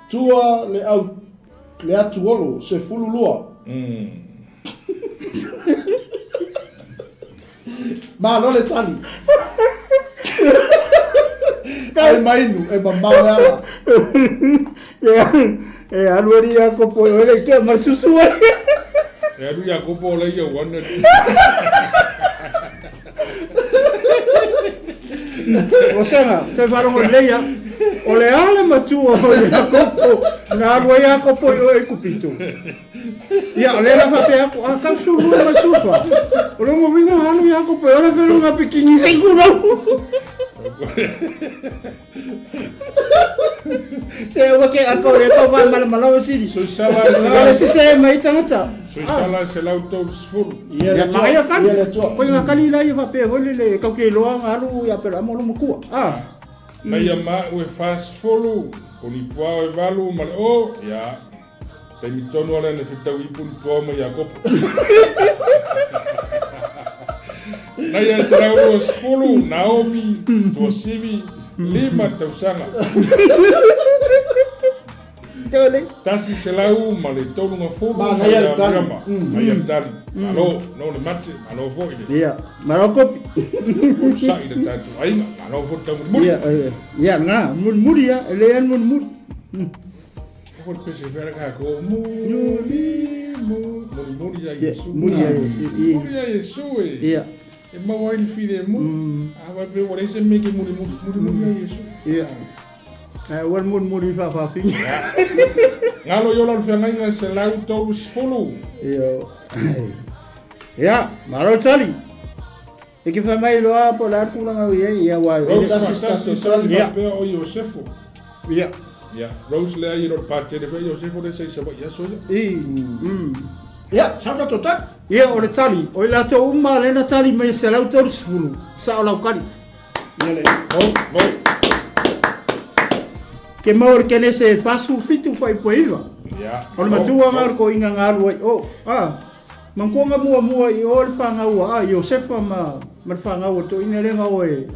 Tua le au le atu olo 12. Malo le tali. Ai mainu e mamao le ala. E alu ali Iakopo e oe le ike ma susu ai. E alu Iakopo o le ia wana. O sega, toe faalogo lelei a. O le a le matua o Iakopo, na alu ai Iakopo i o Aikupito. Ia, o lea la faapea atu, a kau sulu ma sufa. O longa uiga alu Iakopo e ola feloga pikini sei kulau. Te ua ke ako le ko va malamalama sili. Suisala e se sise mai tangata. Suisala e 130. Ia le Ia Atua, magaia kali. ia le Atua. Ko nga kali la ia faapea foi le kau ke loa nga alu ia pera mo lo makua. Ah. Na ia ma ue 40, ko ni puao e valu ma le o, ia. Taimi tonu ala na fetau ipu ni puao ma Iakopo. Na ia 120, Naomi, Tuasivi, lima tausaga. Tole. 130 Ma na ia le tali. Ma ia le tali. Malo, no le mate, malo foi le. Ia, malo kopi. O sa'i le tatou aiga, malo foi le taumulimuli. Ia, ia nga, mulimuli ia, e le an mulimuli. Ko le pese fea ka ko muli muli muli ia Iesu. Muli ia Iesu. Muli ia Iesu e. Ia. E maua ai le filemu. A vai pe ua leai se mea ke muli muli muli muli ia Iesu. Ia. Ae ua le mulimuli faafaafina. Galo i ola o le feagaiga 130. Ia. Ia, malo tali. E ke fai mai loa po o le a le tulaga o i ai, ia ua... Rose Tasi faatasi tatou tali. Ia. faapea o Iosefo. Ia. Ia, Rose lea i lo le patele foi Iosefo lea sa i Savaii aso ia. I. Ia, sau tatou tali. Ia, o le tali, o i latou uma lea na tali mai e 130, sao lau kali. Ia le. Mau, mau. Ke maua le Kenese 47 fuaiupu e 9. Ia. O le matua nga o le toeaina na alu ai i o. A, manatua na muamua i o le fanau a Iosefa ma ma le fanau a le toeaina lea na o e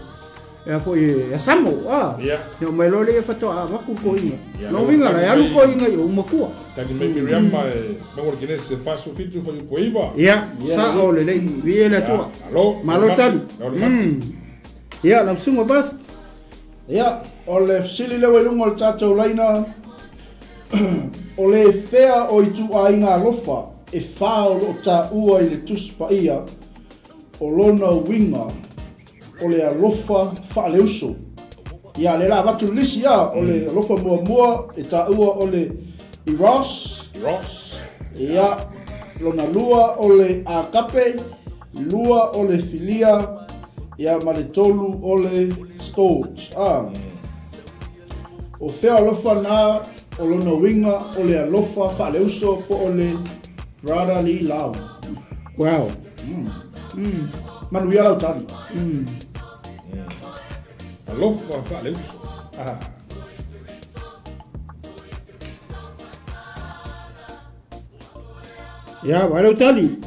e a foi e Asamo, a. Ia. Ia omai loa lea faatoa avatu le toeaina. Ia, Lona uiga la e alu le toeaina i o ua matua. Tali mai Miriama e maua le Kenese 47 fuaiupu e 9. Ia, sao lelei, viia le Atua. Malo. Malo tali. Malo tali. Ia, lau susuga Bas. Ia, o le fesili lea ua i luga o le tatou laina, o le fea o ituaiga alofa e fā o lo o taua i le Tusi Paia o lona uiga o le alofa faaleuso? Ia, lea la avatu le lisi, ia, o le alofa muamua e taua o le eros, Eros. ia, lona lua o le agape, lua o le filia, ia ma le tolu o le storge. A. O fea alofa na o lona uiga o le alofa faaleuso po o le brotherly love. Wow. Manuia lau tali. Alofa faaleuso. Ah. Ia, vaai lau tali.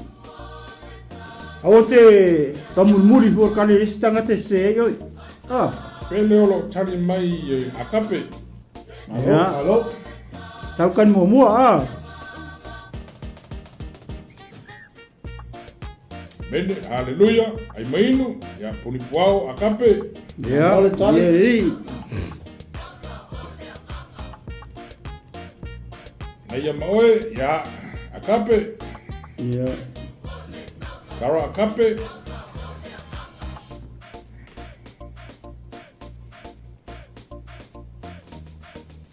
Aua te tamulimuli fua kali i isi tagata e sese ai oe. Ah. Pele o loo tali mai e Akape. Malo, Ia. malo. Taukani muamua, ah. Mene, haleluia, ai mainu, ia puni puao, Akape. Ia, Malo le tali. ia, i. Naia ma oe, ia, Akape. Ia. Kara Akape.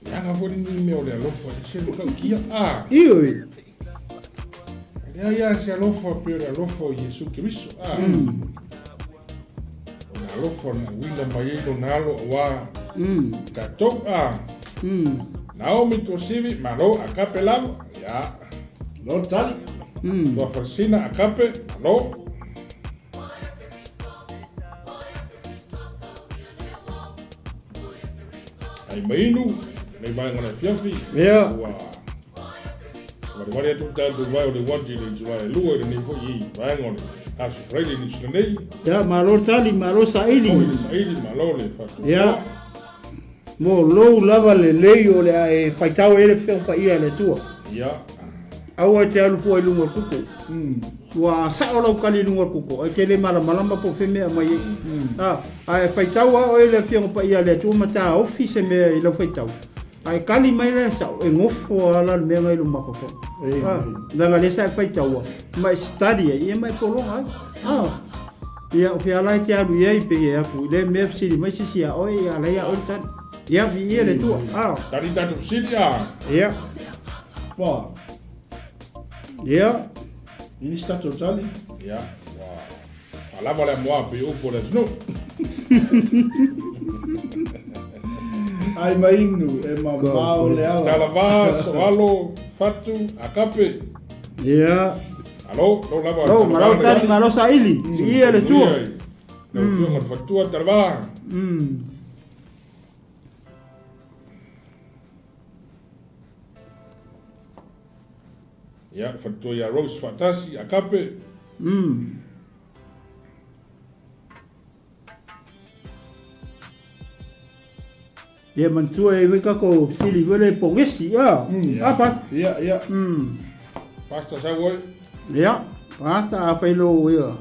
Ia nga foi ni mea o le alofa, e se lo kau kia. Ah, Ioi. lea ia se alofa pe o le alofa o Iesu Keriso. Ah. O le alofa na uina mai ai lona alo auā tatou. Ah. Naomi Tuasivi, malo, Akape lava. Ia. Malo le tali. Tuafalesina, Akape, malo. Ai mainu, nei vaega o le afiafi. Ia. Ua savalivali atu le tatou vae o le uati i le itulā e lua i lenei foi i vaega o le Aso Faraile i Niu Sila nei. Ia, malo le tali, malo saili. Foi le saili, malo le faatoatoa. Ia, mo lou lava lelei o le a e faitau ai le Feoga Paia a le Atua. Ia. Aua e te alu fua i luga o le kuko. Ua sao lau kali i luga o le kuko, e te le malamalama po o fea mea e aumai ai. A, a e faitau lava oe i le Afioga Paia a le Atua ma taofi se mea i lau faitau, a e kali mai la e sao, e gofo lava la le mea na i lou mafaufau. A, leaga lea sa e faitaua, ma e study ai, ia ma e pologa ai. A, ia o fea la e te alu i ai pei e aku i lea mea fesili mai se isi ia oe, ia a la ia oe le tali. Ia, viia le Atua. A. Tali tatou fesili, a. Ia. Ua. Ia. I nisi tatou tali. Ia, ua faalava le amoa pei o upu o le atunuu. Ai mainu e mamao le ala. Talavā, Soalo, Fatu, Akape. Ia. Alo, lou lava. Lou, malo tali, malo saili. Viia le Atua. Lau Afioga i le Faletua, Talavā. Ia, faletua ia Rose faatasi, Akape. Ia manatua e ai tatou fesili foi lea pogesi, a. A Pasta. Ia, ia. Pasta sau oe. Ia, Pasta afai lou ia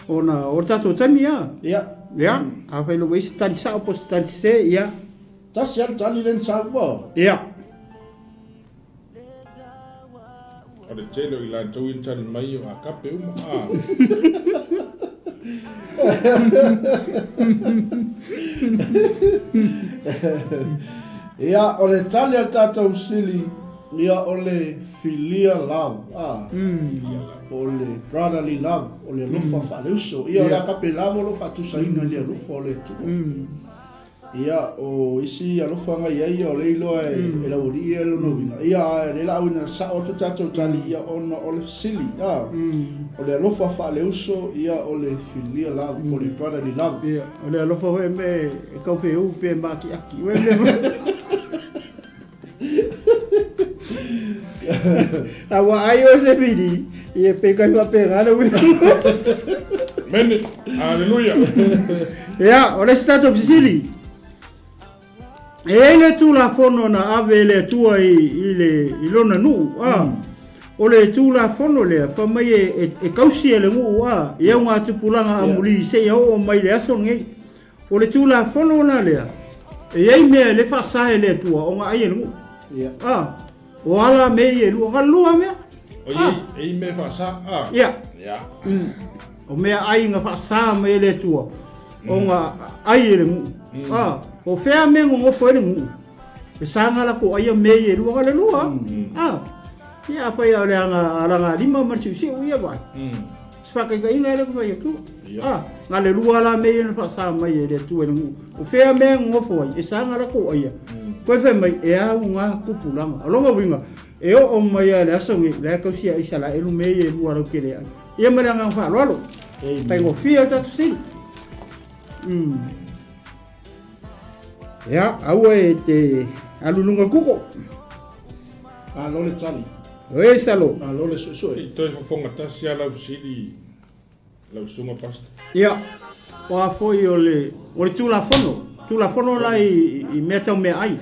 ona o le tatou taimi a. Ia. Ia, afai lou ai se tali sao po o se tali sese, ia. Tasi lava le tali lea na saunoa. Ia. O le tele o i latou ia na tali mai o Akape uma a. Ia, o le tali a le tatou sili, ia o le filia love, a. Po o le brotherly love, o le alofa faaleuso. Ia, o le Akape lava o lo o faatusaina i le alofa o le Atua. Ia, o isi alofaga i ai ia o lea iloa e laualii ia lona uiga. Ia, a o lea la auina sao atu tatou tali ia ona o le fesili, a, o le alofa faaleuso, ia o le filia love, po o le brotherly love. Ia, o le alofa foi e mea e tau feou pe makiaki. Ua mea foi. A ua ai oe se vili, ia pe kai faapena le uiga. Mene, aleluia. Ia, o le isi tatou fesili. E i ai le Tulafono na ave e le Atua i, i, le, i lona nuu, a. O le Tulafono lea, fai mai e, e, e kausi e le nuu, a, i augatupulaga amuli seia oo mai i le aso lenei. O le Tulafono la lea, e i ai mea e le faasa e le Atua ona ai e le nuu. A, o ala mea ia e lua, na lua mea. O i, e i mea faasa, a. Ia. O mea ai na faasa mai e le Atua, ona ai e le nuu. A, o fea mea nonofo ai le nuu, e saga latou aia mea ia e lua, na le lua. A, ia afai o le aga alagalima ma le siusiu ia vaai. Se faataitaiga e le mafai atu. A, na le lua la mea ia na faasa mai e le Atua i le nuu. O fea mea e nonofo ai, e saga latou aia. Toe fai mai, e auga tupulaga. O lona uiga, e oo mai lava i le aso nei, la e tausia e Isaraelu mea ia e lua lautele ai. Ia ma le agaga faaaloalo. Faigofie o tatou fesili. Ia, aua e te alu i luga o le kuko. Malo le tali. Oe salo. Malo le suesue. I toe fofoga tasi a lau fesili lau susuga pastor. Ia, o a foi o le, o le Tulafono, Tulafono la i, i mea tau meaai.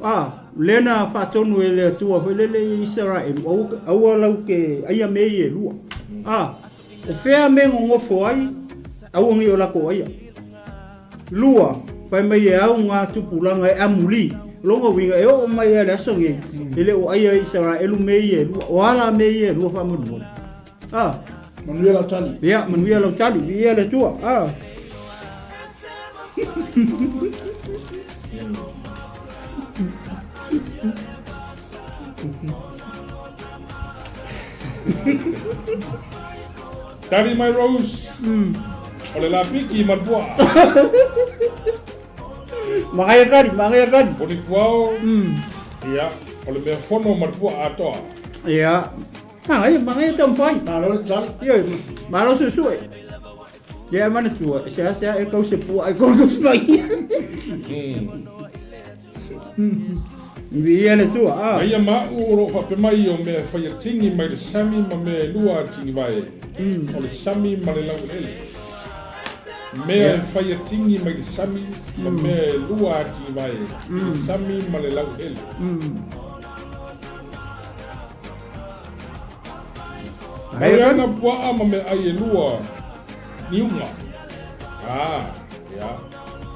A, lea na faatonu e le Atua foi lele i Isaraelu, aua, aua lau te aia mea ia e lua. A, o fea mea nonofo ai, aua nei o latou aia. Lua, fai mai e au ngā tupulaga e amuli. Lona uiga, e oo mai lava i le aso nei, e le o aia e Isaraelu mea ia e lua. O a la mea ia e lua faamolemole? A. Manuia lau tali. Ia, manuia lau tali. Viia le Atua. A. Tali mai Rose. O le lapiki ma le puaa. Magaia kari, magaia kari. O le puao. Ia, o le mea fono ma le puaa atoa. Ia. Magaia, magaia taumafai. Malo le tali. Ia, malo suesue. Ia e manatua, e seasea e kau se puaa i kona mai. Viia le Atua, a. Aia ma au o lo o faapea mai o mea e fai a tini mai le sami ma mea e lua a tini vae, o le sami ma le laueleele. Mea e fai a tini mai le sami ma mea e lua a tini vae, i le sami ma le laueleele. Mai ana puaa ma meaai e lua niuga. Ah, ia.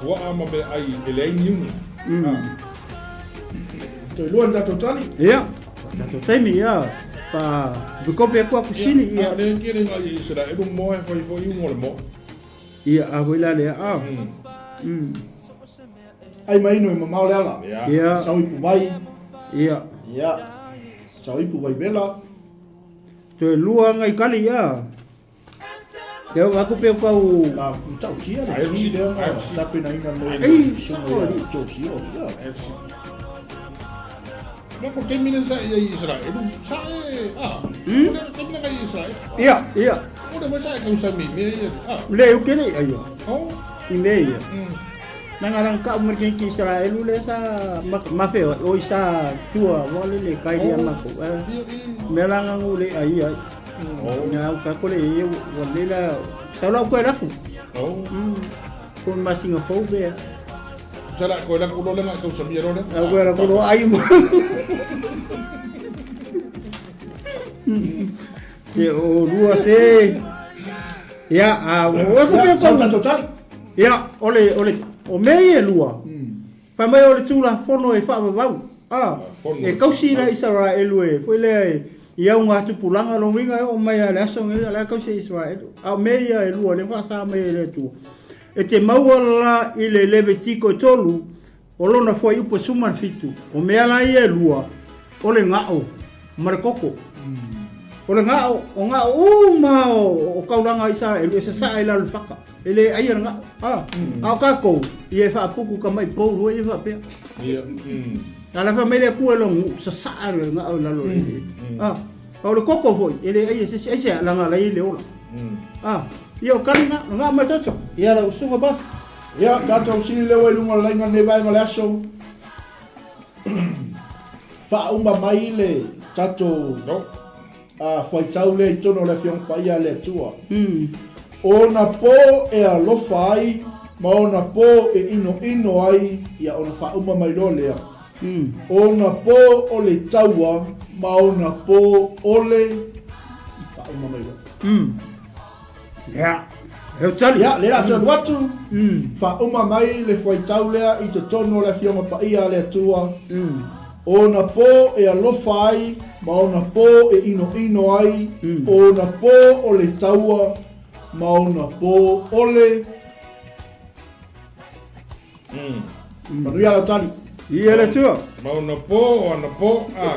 Puaa ma meaai e leai niuga. Ah. Toe lua ni tatou tali. Ia, tatou taimi, ia. Fa vikope aku aku sini, ia. A le kere ngai i Israelu moa e fai foi ugo le moa. Ia, a foi la lea, a. Ai mai inu e mamao le ala. Ia. Ia. Sau ipu vai. Ia. Ia. Sau ipu vai vela. Toe lua ngai kali, ia. Te au aku pe kau. Na matautia le ki lea na tapenaina mo le susuga ia Josie o ia. No ko taimi le sa ia i Israelu, sa e, a, o le taimi le ngai i Israelu. Ia, ia. O le mai sa e kau sa mi mea ia, a. Le u kele ai ia. Oh. I mea ia. Na nga lang ka umar ki Israelu le sa ma fe o i sa tua wa le le kai dia ma ko. Me la nga ngu le ai ai. Nga u ka ko le e wa le la sa la ko la ku. Oh. Ko ma singa fo be. Sa la ko la ku lo le nga kau sa mi lo le. Au ko la ku lo ai mo. Te o lua se. Ia, a o e ko pe ko. Ia, o le, o le, o mea ia e lua, fai mai o le Tulafono e faavavau, a, e kausi la Isaraelu e, foi lea e, i au ngā tupulaga, lona uiga e oo mai lava i le aso lenei, o la e kausi e Isaraelu. A o mea ia e lua, lea faasa mai e le Atua. E te maua la i le Levitiko e 3, o lona fuaiupu e 17, o mea la ia e lua, o le gao ma le koko. O le gao, o gao uma o, o kaulaga a Isaraelu e sasaa i lalo i le faka. E le aia le gao. A, a o kākou, ia e faapuku ka mai pou lua ia faapea. Ia. A la fai mai le Atua e lona nuu, sasaa le gao i lalo i le. A, a o le koko foi, e le aia e se isi, aisea, leaga la e i ai le ola. A, ia o kali gao, le gao ma le toto. Ia lau usuga basi. Ia, tatou sili lea ua i luga o le laina lenei vaega o le aso. faauma mai le tatou fuaitau lea i totonu o le Afioga Paia a le Atua. O ona pō e alofa ai ma ona pō e inoino ai, ia ona faauma mai loa lea. O ona pō o le taua ma ona pō o le faauma mai loa. Ia, e tali. Ia, lea atu alu atu, faauma mai le fuaitau lea i totonu o le Afioga Paia a le Atua. O ona pō e alofa ai ma ona pō e inoino ai, o ona pō o le taua ma ona pō o le... Manuia lau tali. Ia le Atua. Ma ona pō o ana pō, a.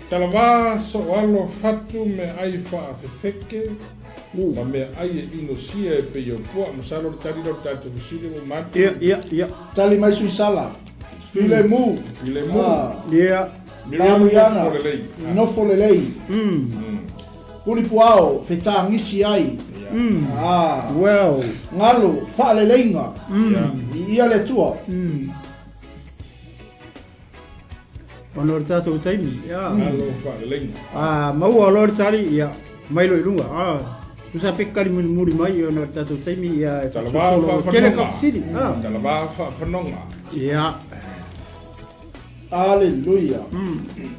Talavā soʻoalo fatu meaai faafefeke ma meaai e inosia e pei o puaa. Masalo le tali lea o le tatou fesili ua matu. Ia, ia, ia. Tali mai Suisala. Filemu. Filemu. Ia. Miriam Mariana. nofo lelei. Nofo lelei. Ulipuao, fetagisi ai. Ah. Well. Galo, faaleleiga. I ia le Atua. Ona o le tatou taimi. Ia. Galo faaleleiga. Ah, maua loa le tali, ia, mai loa i luga. Ah, tusa pe kali mulimuli mai ona o le tatou taimi, ia, e Talavā faasolosolo tele faafanoga. ka fesili. Ah. Talavā faafanoga. Ia. Aleluia.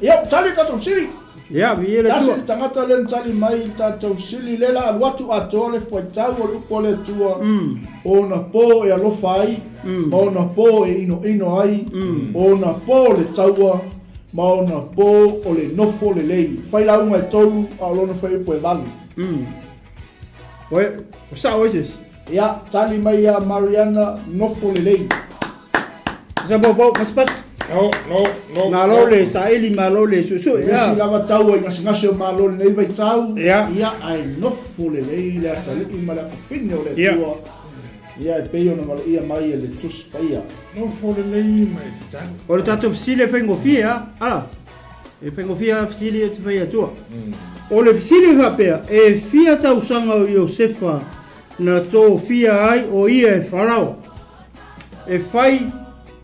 Ia, tali tatou sili. Ia, viia le Tasi Atua. le tagata lea na tali mai i le tatou sili, lea la alu atu atoa le fuaitau o le upu a le Atua, o ona pō e alofa ai, ma ona pō e inoino ai, o ona pō le taua, ma ona pō o le nofo lelei. Fai lauga e tolu, a o lona fuaiupu e valu. Oe, o sao ai se isi? Ia, tali mai ia Mariana, nofo lelei. Sa pau pau ma spat. No, no, no. Malo le saili, malo le suesue. E isi lava taua i gasegase o Malo i lenei vaitau, Ia. ia, ae nofo lelei le atalii ma le afafine o le Atua, ia, e pei ona valeia mai e le Tusi Paia. Nofo lelei ma e tatalo. O le tatou fesili e faigofie a, ala. E faigofie a fesili e te fai atua. O le fesili e faapea, e fia tausaga o Iosefa na tofia ai o ia e Farao e fai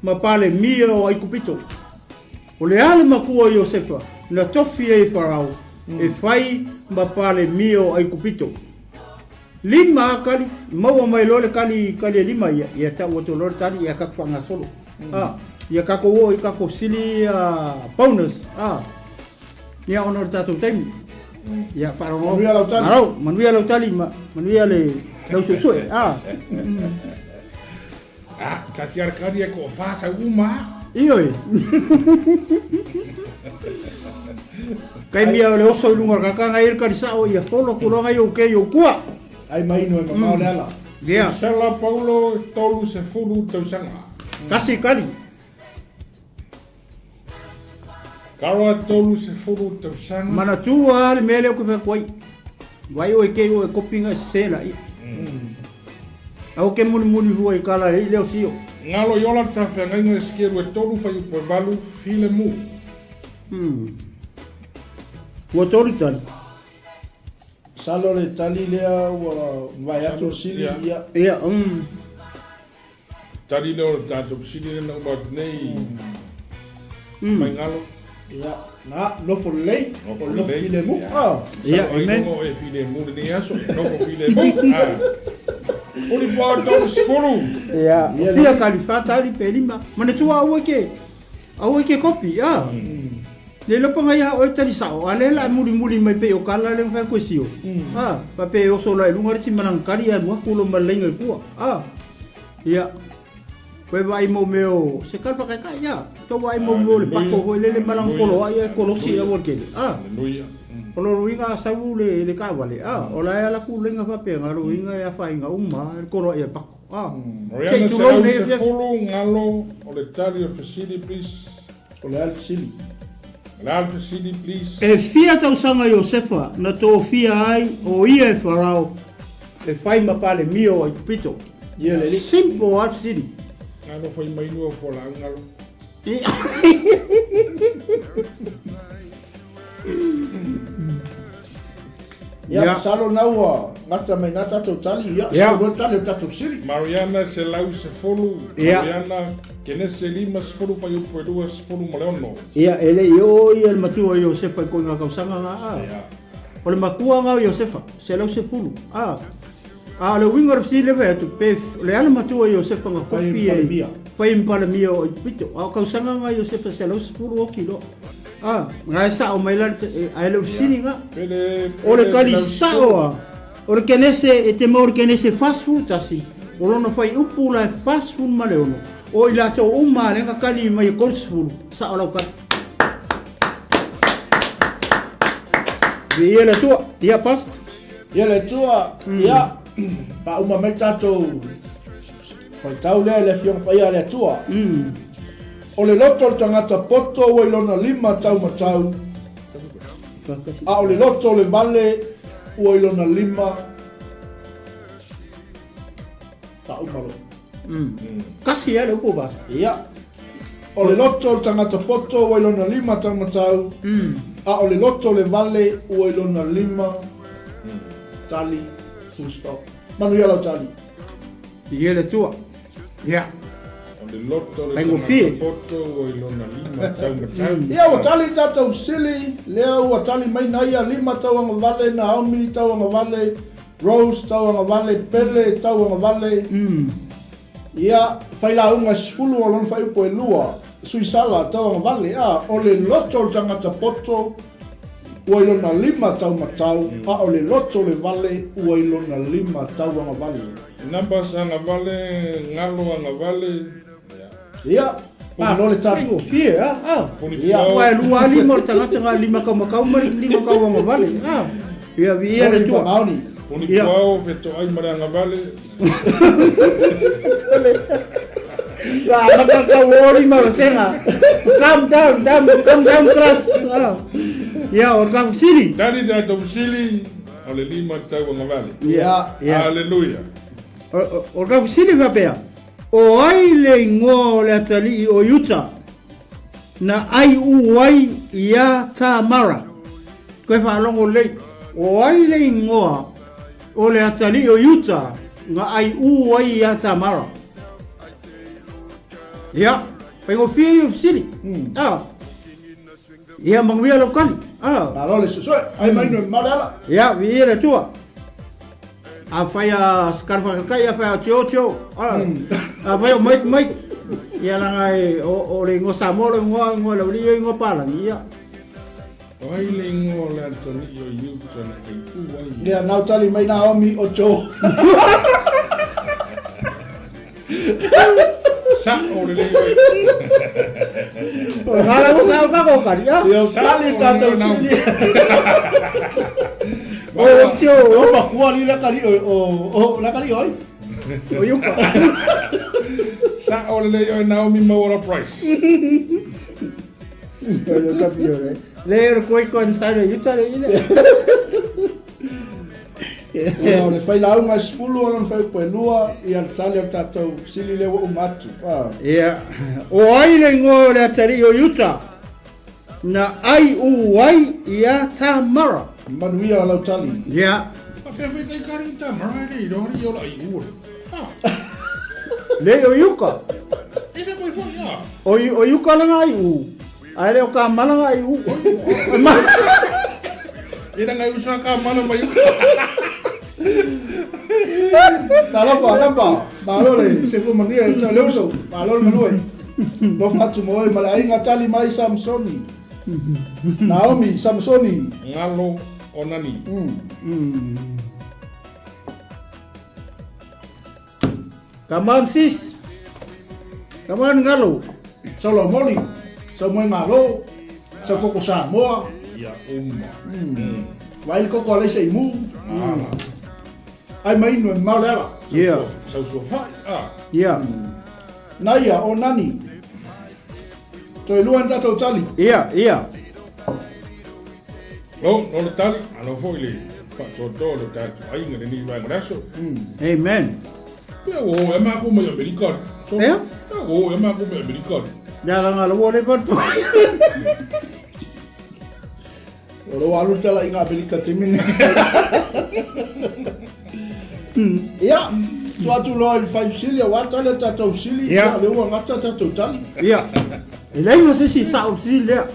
ma Palemia o Aikupito. O le a le makua o Iosefa na tofi ai e Farao e fai ma Palemia o Aikupito? Lima a kali, maua mai loa le kali, kali e lima ia, ia tau atu loa le tali ia kaku faagasolo. A, ia kakou oo i kakou sili a bonus. A, ia ona o le tatou taimi. Ia faalogologo. Manuia lau tali. Malo, manuia lau tali, ma, manuia le lau suesue. A. Ah, kasi ara kari e ko wha sau uma. Ioe. Kai mia o le oso i lunga o le kakanga i le kari sao ia folo kuloga i o ke i o kua. Ai mai ino e mamao le ala. Ia. Sala Paulo 30 tausaga. Kasi kari. Karoa 30 tausaga. Manatua le mea lea ou te fai atu ai. Vai oe kei oe kopinga e sese la ia. Aua ke mulimuli hua i kala i leo sio. Ngalo i ola tawheangaiga e sikeru e tolu whaiupu e valu, file mu. Ua tolu tali. Salo le tali lea ua vae atu sili ia. Ia. Tali lea o le tatou fesili lea na uma atu nei. Mai ngalo. Ia, na, nofo lelei, Nofo o le nofo lelei. filemu. Ia. Ah. Ia, Salo ai amen. logo e filemu lenei aso, nofo filemu. Ah. Uli pua 30. Ia, Ia, fia kali fa tali pe lima. Manatua aua ke, aua ke kopi, ia. Le lopa ngai ha oi tali sao, a le la muli muli mai pe o kala le fa ko sio. Ah, pa pe oso la lunga le si manang kali a lua kulo malenga kua. Ah. Ia. Koe vai mo meo se kal fa kai ia. To vai mo meo le pako hoi le le malang kolo ai e kolosi ia wo kele. Ah. Aleluia. O lo ruinga a sau le le kawale. Ah, o la ala ku lenga fa pe nga ruinga ya fa inga uma le kolo ia pako. Ah. Mariana Sei tulou Selau nei fia. Sefulu ngalo o le tali o fesili please. O le a le fesili? O le a le fesili please? E fia tausaga Iosefa na tofia ai o ia e Farao e fai ma Palemia o Aikupito. Ia le alii. Simple a le fesili. Ngalo fai mai lua fualaau ngalo. Ia, Ia. masalo na ua gata mai na tatou tali, ia, Ia. sau loa tali o tatou sili. Mariana Selau Sefulu, Ia. Mariana Kenese 50 fuaiupu e 26. Ia, e le i oo ia le matua o Iosefa i koiga tausaga ga, a. Ia. O le matua ga o Iosefa, 110, a. A o le uiga o le fesili lea fai atu, pe o le a le matua o Iosefa na kopi ai, fai ma Palemia o Aikupito. A o tausaga ga Iosefa 110 oti loa. A, na e sao mai la, ae le o le fesili ga. O le tali sao a, o le Kenese, e te maua i le Kenese 41, o lona fuaiupu la e 46, o i latou uma lea na tali mai e 30, sao lau tali. Viia le Atua. Ia, Pastor. Ia le Atua, ia, faauma mai tatou faitau lea i le Afioga Paia a le Atua. O le loto o le tagata poto ua i lona lima taumatau, a o le loto o le vale ua i lona lima faauma loa. Kasi lava le upu ba. Ia. O le loto o le tagata poto ua i lona lima taumatau, a o le loto o le vale ua i lona lima tali, full stop. Manuia lau tali. Ia le Atua. Ia. O le loto o le Faigofie. tagata poto ua i lona lima taumatau. Ia ua tali tatou sili, lea ua tali mai Naia lima tauagavale, Naomi tauagavale, Rose tauagavale, Pele tauagavale. Ia, failauga e 10 o lona fuaiupu e lua, Suisala tauagavale, a o le loto o le tagata poto ua i lona lima taumatau, a o le loto o le vale ua i lona lima tauagavale. Numbers agavale, galo agavale, ia. Ia, malo le tapu. Faigofie, a, a. Puni Ia. puao. Aua e lua lava lima o le tagata na o le lima taumatau ma le lima tauagavale, a. Ia, viia le Moni Atua. maoni. Puni Ia. puao, fetoai ma le agavale. La amata tau o lima o le sega. Calm down, down, calm down class. Ah. Ia, o le tatou fesili. Tali le tatou fesili, o le lima tauagavale. Ia. Ia. Haleluia. O le tatou fesili faapea, o ai le igoa o le atalii o Iuta na aiu ai iā Tamara? Koe faalogo lelei, o ai le igoa o le atalii o Iuta na aiu ai iā Tamara? Ia, faigofie ia o fesili. Ah. Ia, manuia lau tali. Ah. Malo le suesue, ai mai no male ala. Ia, viia le Atua. Afai a se kara whakakai, afai a tio tio. Ah. Afai o Mike Mike. Ia langa e o le ingoa Samoa, le ingoa ingoa lauli, ia ingoa Palangi. Ia. O ai le ingoa o le atalii o Iuta na aiu ai? Ia, nau tali mai Naomi o Joe. Sao lelei oe. O ngā lau sao ka ko kari. Ah. Ia, tali tatou sili. O tio, O makua li la kali o o la kali oi. o Iuka. Sao lelei oe Naomi Mauora Price. O le tapi o le. Le o koi kon sa le Iuta le ile. Ia, o le failauga e 10 o lona fuaiupu e lua, ia le tali o le tatou fesili lea ua uma atu. Ah. Ia, o ai le ingoa o le atalii o Iuta na aiu ai iā Tamara? Manuia lau tali. Ia. A fea fai tai kare i Tamara e le iloa i ola i ua. Ah. Le o Iuka. E fea koe foi, ah. O Iuka lana aiu. Ae le o Kamala na aiu. E na ngai usa Kamala mai uka. Talofa, napa. Malo le se fu manuia e tau le uso. Malo le manue. Lofa atu mo oe ma le aiga tali mai Samsoni. Naomi, Samsoni. Ngalo o nani. Come on sis. Come on Ngalo. Sau laumoli, sau moe malo, sau koko Samoa. Ia uma. Vai le koko a leisa i mu. Ai mai inu e mau le ala. Yeah. Sau suafai. Ah. Yeah. Naia o nani. Toe lua ni tatou tali. Yeah, yeah. No, no le tali, ano foi le faatoatoa o le tatou aiga lenei vaega o le aso. Amen. Pea ua o ea mākou mai Amerika. Ea? Pea ua o ea mākou mai Amerika. Ia langa lo le pa. O lo alu tala i ngā Amerika te mine. Ia. Tuu atu loa i le fai fesili aua tali a tatou fesili, ia lea ua gata a tatou tali. Ia. E leai ma se isi sao fesili lea.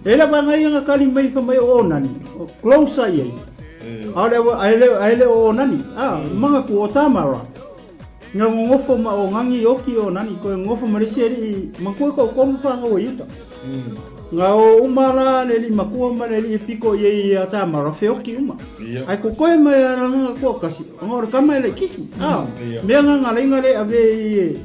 E lava ngai nga kali mai fa mai o nani. O close ai ai. A le a le a le o nani. A manga ku o tamara. Nga ngofo ma o ngangi oki o nani ko ngofo ma le seri ma ko ko ko fa nga o yuta. Nga o uma la le li makua ma le li piko i a tamara fe oki uma. Ai ko koe mai ara nga ko kasi. Nga o kama le kiki. A mea nga nga lenga le ave i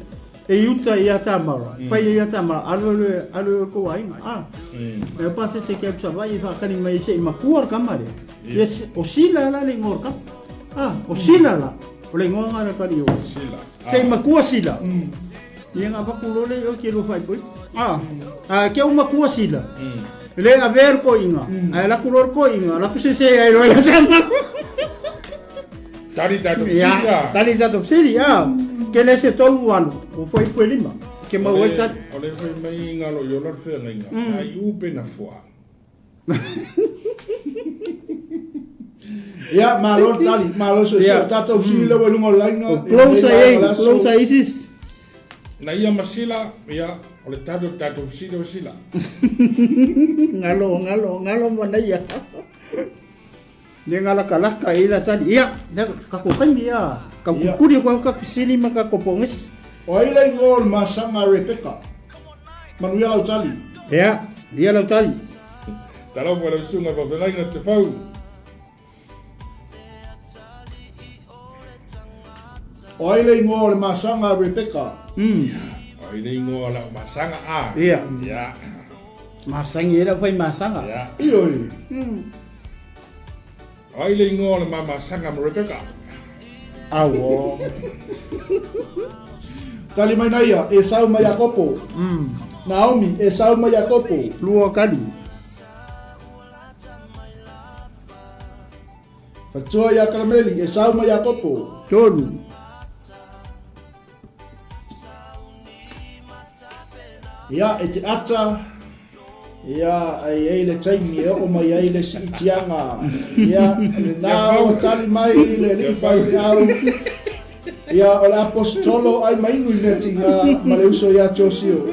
e uta i a Tamara, whai i a Tamara, alu alu alu alu ko ainga. Ah. E pa se se ke sa vai fa kani mai se i makua ka mare. Yes, o sila la le ngor ka. Ah, o sila la. O le ngoa nga kali o. Sila. Se i makua sila. Ia nga paku lole o ke lo fai poi. Ah. Ah, ke o makua sila. Le a ver ko inga. Ai la kulor ko inga, la ku se se ai ro ya sama. Tali tatou fesili a. Tali tatou fesili a. Ke le se tolu alu, o foi pue lima. Ke mau ai tali. O le fai mai ngalo i ola le feagaiga, na i u pe na fua. Ia, malo le tali, malo so so tatou fesili lea ua i luga o le laina. O close ai, close ai isis. Na ia ma Sila, ia, o le tali o le tatou fesili o Sila. Ngalo, ngalo, ngalo ma naia. Le ngalakalaka i la tali. Ia, ka ko kaimi ia. Ka kukuri ko ka kisili ma ka kopongis. O ai le ingoa o le masaga a Rebeka. Manuia lau tali. Ia, ia lau tali. Talofa lau susuga faafeagaiga te fau. O ai le ingoa o le masaga a Rebeka. O ai le ingoa o lau masaga a. Ia. Ia. Masangi e lau fai masaga. Ia. Ioi. O ai le ingoa o le ma masaga ma Rebeka. Auo. Tali mai naia, Esau ma Iakopo. Naomi, Esau ma Iakopo. Lua kali. Fatua ia Karameli, Esau ma Iakopo. Tolu. Ia, e te ata, ia, ai ai le taimi e oo mai ai le siitiaga. Ia, lena ua tali mai le alii faifeau. Ia, o le aposetolo ai mainu i mea tiga ma le uso ia Josio.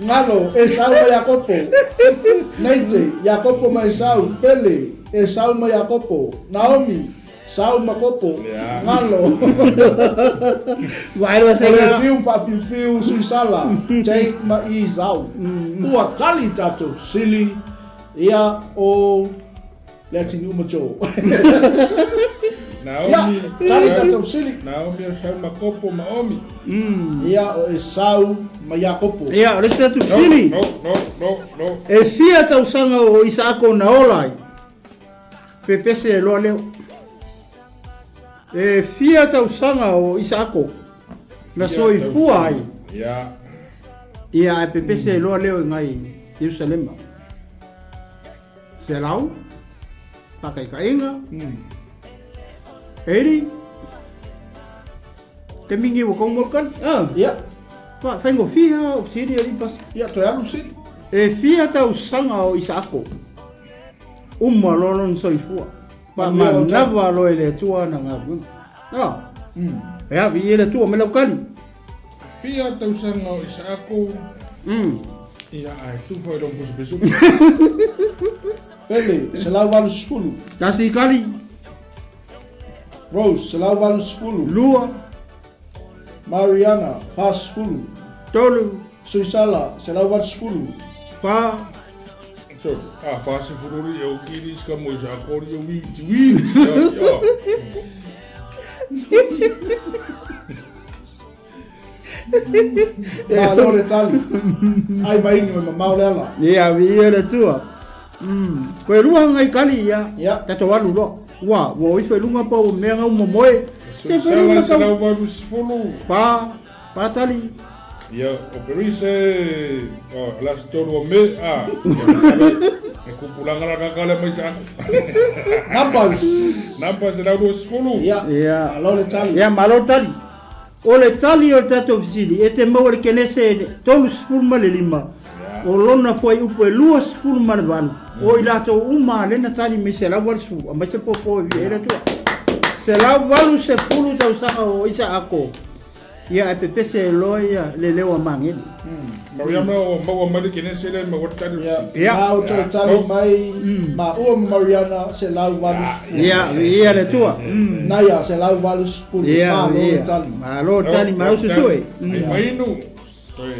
Ngalo, Esau ma Iakopo. Neite, Iakopo ma Esau. Pele, Esau ma Iakopo. Naomi, Sau ma kopo, ngalo. Vaai loa O le fiu faafiufiu Suisala, Jake ma Esau. Ua tali tatou sili ia o Leatinuu ma Joe. Ia, tali tatou sili. Naomi, Esau ma Kopo ma Omi. Ia, o Esau ma Iakopo. Ia, o le isi atu sili. No, no, no, no. E fia tausaga o Isaako na ola ai? Pepese e loa leo. E fia tausaga o Isaako na soifua ai. Ia. Ia, ae pepese e loa leo i ngai Ierusalema. Selau, pakaikaiga, 80, te mingi ua kau kali. Ah. Ia. Fa faigofie lava o sili alii pasi. Ia, toe alu sili. E fia tausaga o Isaako. Uma loa lona soifua. Faamanava loa e le Atua ana galuega. Ah. E ave i e le Atua me lau kali. Fia tausaga o Isaako. Ia, ae tufa i lou pusupesu. Pele, 180. Tasi kali. Rose, 180. Lua. Mariana, 40. Tolu. Suisala, 180. Fa. So, a 40 ri e o kiri ska mo isa kori o wi ti wi ti ya ya. Malo le tali. Ai mai inu e mamao le ala. Ia, vi ia le tua. Koe lua ngai kali ia. Ia. Tatou alu loa. Ua, ua o ifo i luga pa ua mea ngau momoe. Se Sala 180. Pa, pa tali. Ia, o Perise, o la se tolu o me, a, ia masalo, e kupulanga la kaka le mai sa. Numbers. Numbers 120. Ia. Ia. Malo le tali. Ia, malo le tali. O le tali o le tatou fesili, e te maua i le Kenese 35, o lona fuaiupu e 28, o i latou uma lena tali mai 180, aumai se popo e viia ai le Atua. 180 tausaga o Isaako, ia ae pepese ai loa ia le leo a Magele. Mariana ua maua mai le Kenese lea maua le tali o le fesili. Ia. Na outou tali mai maua ma Mariana 180. Ia, viia le Atua. Naia 180. Ia, Malo le tali. Malo le tali, malo susue. Ai mainu. Toe.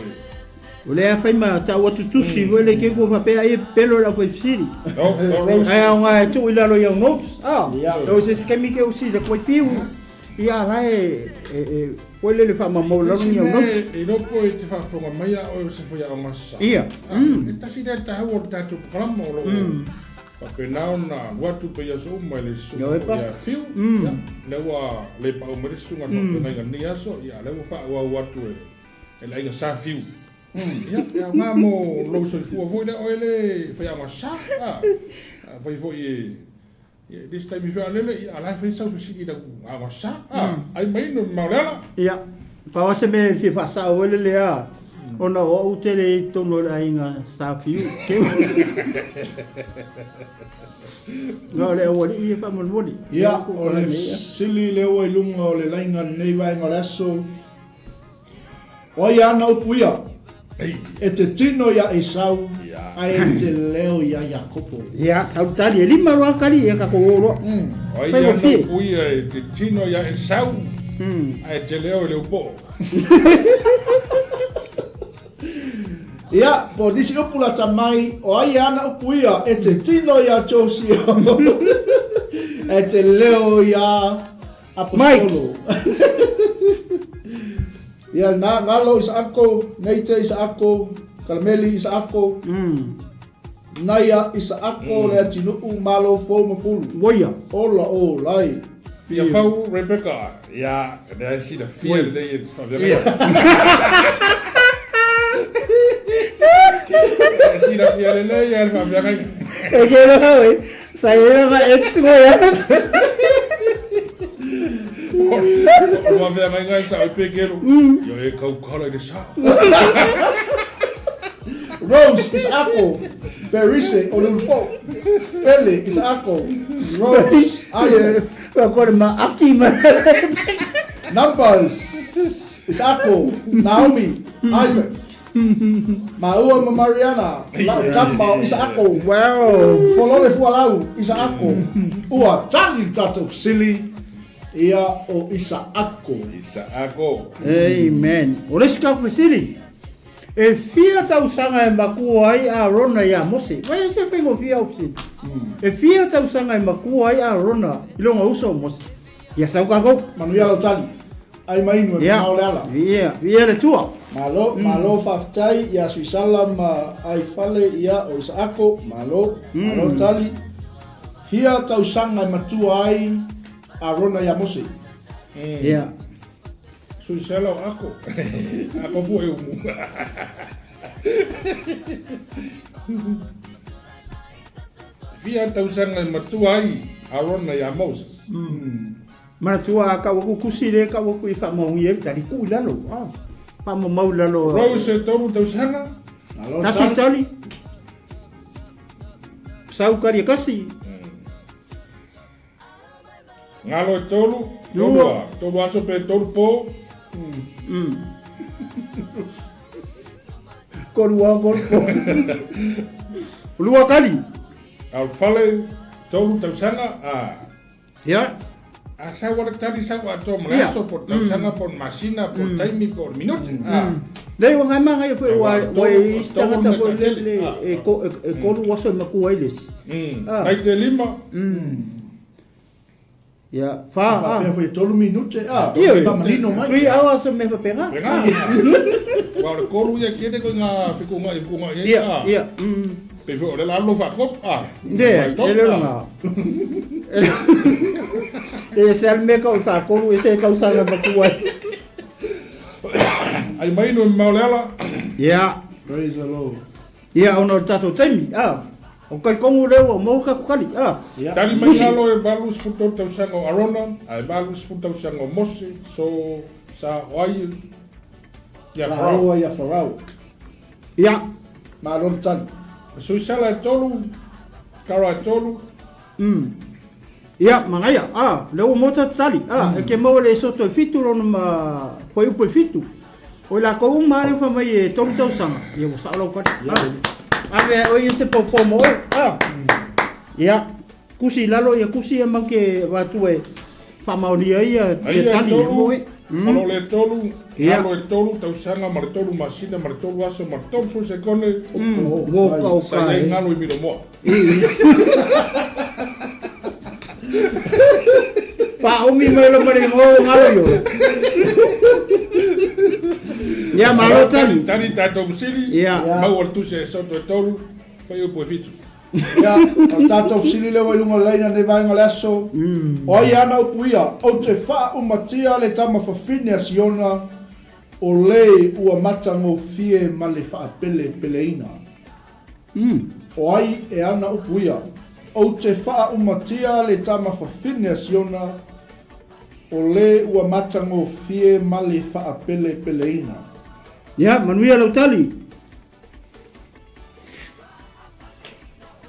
O lea fai ma tau atu tusi foi le ke ko faapea ai e pepelo le aufai fesili. No, no Rose. Ae aoga e tuu i lalo i au notes. Ah, Ia. o se isi taimi ke usi le koe piu. Ia la e e e koe le le faamamau lalo ni au notes. E loko e te faafofoga mai a oe o se faiaoga sa. Ia. Mm. E tasi lea taua o le tatou programa o loo faapena ona alu atu pei aso uma i le susuga foi ia Fiu. Ia, lea ua le pau mai le susuga na faafeagaiga i lenei aso, ia lea ua faaauau atu e e le aiga Sa Fiu. Ia, e aoga mo lou soifua foi lea oe le faiaoga sa. A fai foi e ia i le isi taimi fealele, ia a la e fai sau fesili i lau aoga sa. A, ai mai no mau le ala. Ia, pau lava se mea e fia faasao ai le lea, ona o au tele i totonu o le aiga Sa Fiu. Na o le aualii ia faamolemole. Ia, o le fesili lea ua i luga o le laina i lenei vaega o le aso, O ai ana upu ia? E te tino iā Esau, ae e te leo iā Iakopo. Ia, sau tali, e lima loa kali, ia kakou o loa. O ai ana upu ia e te tino iā Esau, ae te leo i le upoo. Ia, po o nisi upu lata mai, o ai ana upu ia e te tino iā Josio, ae te leo iā Apostolo. Ia, na, Ngalo Isaako, Neite Isaako, Kalameli Isaako, Naia Isaako, le atinuu Malo fou ma fulu. Voia. Ola o lai. Ia fau Rebecca, ia, lea e silafia lelei e le faafeagaiga. E silafia lelei e le faafeagaiga. E ke loa we, sa e ma ex mo ya. O le faafeagaiga e sao i pekelo, ia e kaukala i le sao. Rose Isaako, Berise o le ulupo. Pele Isaako, Rose Isaac. Ua kore ma aki ma. Numbers Isaako, Naomi, Isaac. Maua ma Mariana, lau kama o Isaako. Wow. Folole Fualau, Isaako. Ua tagi le tatou fesili, ia o Isaako. Isaako. Amen. O le isi tatou fesili, e fia tausaga e makua ai Arona iā Mose? Vai e se faigofie au fesili. E fia tausaga e makua ai Arona i lona uso o Mose? Ia sau kākou. Manuia lau tali. Ai mai inu e mamao le ala. Ia, ia le tua. Malo, malo faafetai ia Suisala ma ai fale ia o Isaako, malo, malo tali. Hia tausaga e matua ai Arona ia Mose. Ia. Suisala o Ako. Ako fua e umu. Fia tausaga e matua ai Arona iā Moses. Manatua a kau aku kusi le kau aku i whaamaungi e tali ku i lalo. Ah, whaamamau i lalo. Rose e tolu tausaga. Malo Tasi tali. Sau kari e kasi. Ngalo e tolu. Tolu, tolu aso pe tolu po. Koru ao, koru po. Lua kali. Ao fale, tolu tausaga, a. Ia. A sau ala tali sau atoa ma le aso, po tausaga, po masina, po taimi, po minute. A. Lei ua ngai manga foi ua ua e isi tangata foi le le e ko e kolu aso e makua ai le isi. Nai te lima. Ia, wha, a. Whapea foi e tolu minute, a, Ia, wha manino mai. 3 hours o me whapenga. Penga. Ua o le kolu ia kene koe ngā whikunga i whikunga i Ia, ia. Pe foi o le lalo whakop, a. Ne, e leo ngā. E se al me kau whakolu, e se kau sanga makua. Ai mai no mau le ala. Ia. Praise the Lord. Ia, ona o le tatou taimi, a. O kai kongu leo o mo ka kukali, a. Ia. Tali mai lalo e 83 tausaga o Arona, a e 80 tausaga o Mose, so sa o ai ia Sa Farao. oa ia Farao. Ia. Malo le tali. Suisala e tolu, Kara e tolu. Ia, manaia, a, lea ua maua tatou tali, a, e te maua le soto e fitu lona ma fuaiupu e fitu. O i lakou uma lava lea ua fai mai e tolu tausaga, ia ua sao lau tali. A, ave ae oe ia se popo mo oe, a. Ia, tusi i lalo ia tusi ia matou te avatu e faamaonia ai ia tali ia mo oe. O lo le tolu, galo e tolu tausaga ma le tolu masina ma le tolu aso ma le 30 sekone, sa i ai galo i Milomoa. Faaumi mai lo ma le igoa o galo i oe. Ia, malo tali. Tali tatou fesili, maua le tusi a Soto e tolu, fuaiupu e fitu. Ia, o le tatou fesili lea ua i luga o le laina i lenei vaega o le aso, o ai ana upu ia, Ou te faaumatia le tama fafine a Siona, o le ua matagofie ma le faapelepeleina. O ai e ana upu ia, Ou te faaumatia le tama fafine a Siona, o le ua matagofie ma le faapelepeleina. Ia, manuia lau tali.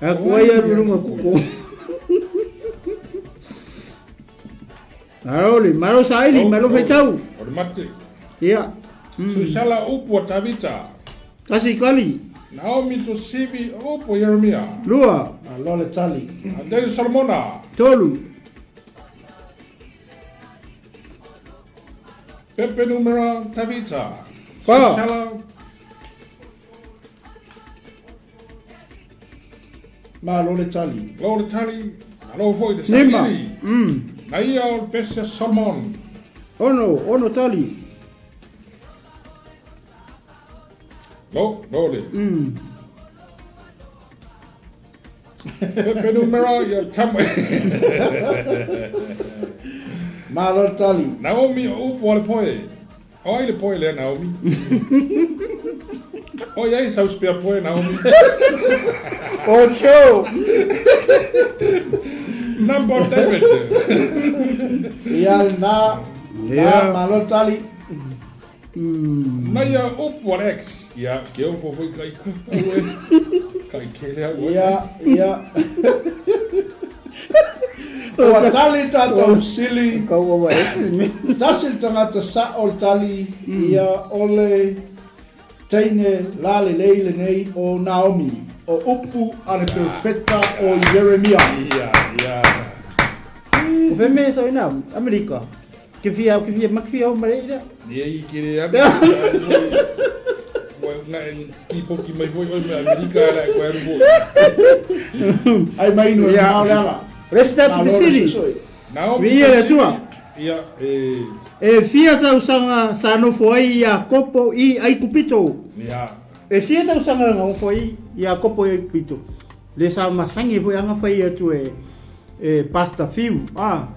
Aku ai alu i luga kuko. Malo le, malo saili, malo faitau. O le mate. Ia. Susala upu a Tavita. Tasi kali. Naomi Tusivi upu a Ieremia. Lua. Malo le tali. Adele Solomona. Tolu. Pepe numera Tavita. Fa. Susala. Malo le tali. Malo le tali. Malo foi le Lima. saili. Na ia o le pese Solomon. Ono, ono tali. Lo, lo le. Pepe numera ia tama. Malo le tali. Naomi o upu a le poe. O ai le poe lea Naomi? O i ai sau spare poe Naomi? O show. Number David. Ia na. Ia. Malo le tali. Na ia upu a le ex. Ia, ke ofo foi ka iku. Ka i kele au. Ia, ia. Ua tali tatou sili. Kau ua ex me. Tasi le tagata sao le tali, ia o le teine lalelei lenei o Naomi, o upu a le perofeta o Ieremia. Ia, ia. O fe me sa ina Amerika. Ke fia, ke fia, mak fia o mare ira. Ia i kere ame. Ua nga e kipoki mai foi oi me Amerika ala e koe aru foi. Ai mai inu e mao le ala. Resta Malo le Pisiri. sosoi. Naomi. Viia le Atua. Ia, e. E fia tausaga sa nofo ai Iakopo i Aikupito. Ia. E fia tausaga na nofo ai Iakopo i Aikupito. Le sa masangi foi anga fai atu e e Pastor Fiu. Ah.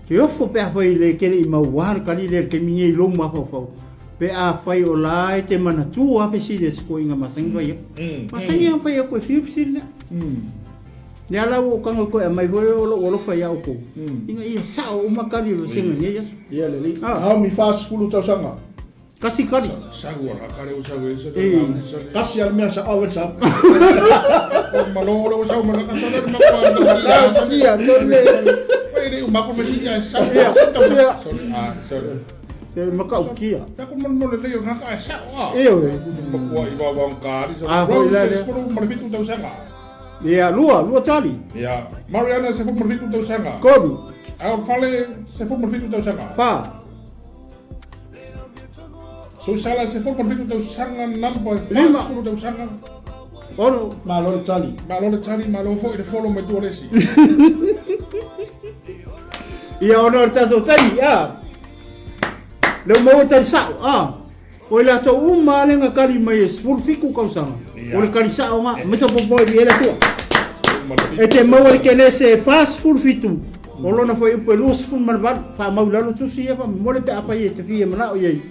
Te ofo pe a fai le kere i mau le kali le ke mingi i lou mafaufau. Pe a fai o la e te manatu a fesili e se koinga masangi fai aku. Masangi a fai aku e fiu fesili lea. Le ala ua kanga koe a mai foi o lou alofa ia oukou. Inga ia sao uma kali o le senga nei aso. Ia lelei. Naomi 40 tausaga. Kasi kali. Sagu ala kare o sagu e sa Kasi al mea sa awe sa. Malo ora o sagu mana ka sa le ma pa. Kia, tole. Oi re o mako me si ia sa. Sorry. Ah, sorry. Te maka o kia. Ta ko mon mon le o ka sa o. E oe. Ma kua i wa wa kari sa. Ah, foi la le. Ko ma le fitu tausaga. Ia, lua, lua tali. Ia, Mariana se fo ma le fitu tausaga. Kolu. Au fale se fo ma le fitu tausaga. Fa. Susala se fo ma le fitu tausaga number Lima. 40 tausaga. Ono. Malo le tali. Malo le tali, malo foi le folo mai tua lesi. Ia ona o le tatou tali, a. Leo maua tali sao, a. O i latou uma lava le ga kali mai e 17 tausaga. Ia. O le kali sao ga, mai sa popo e viela tua. Ma le fitu. E te maua le kelese e 47. O lona foi upu e 28, wha mau lalo tusi ia, wha mole pe apa i e te whia mana o iei.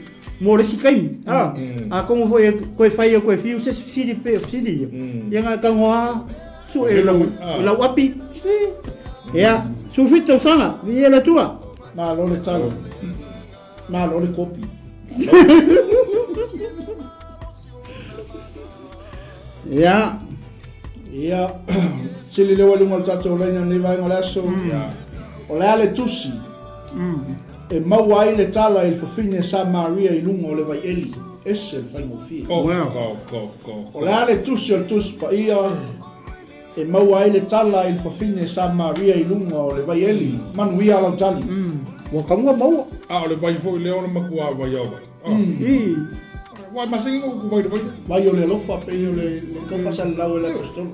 Mo le si kaimi, a. A kongo foi e koe whai e koe whiu, se siri pe siri ia. Ia ngā kango a, su e lau, lau api, si. Ia, su whitu tausaga, viia le Atua. Malo le tali. Malo le kopi. Ia. Ia, sili lea ua i luga o le tatou laina lenei vaega o le aso. O le a le tusi e maua ai le tala i le fafine Samaria i luga o le vaieli? Ese le faigofie. O le a le tusi o le Tusi Paia e maua ai le tala i le fafine Samaria i luga o le vaieli? Manuia lau tali. Ua taua maua. A o le vai foi lea o le matua vai ao vai. Ua masani o ku vai le vai. Vai o le alofa pei o le tau faasalalau e le Aposetolo.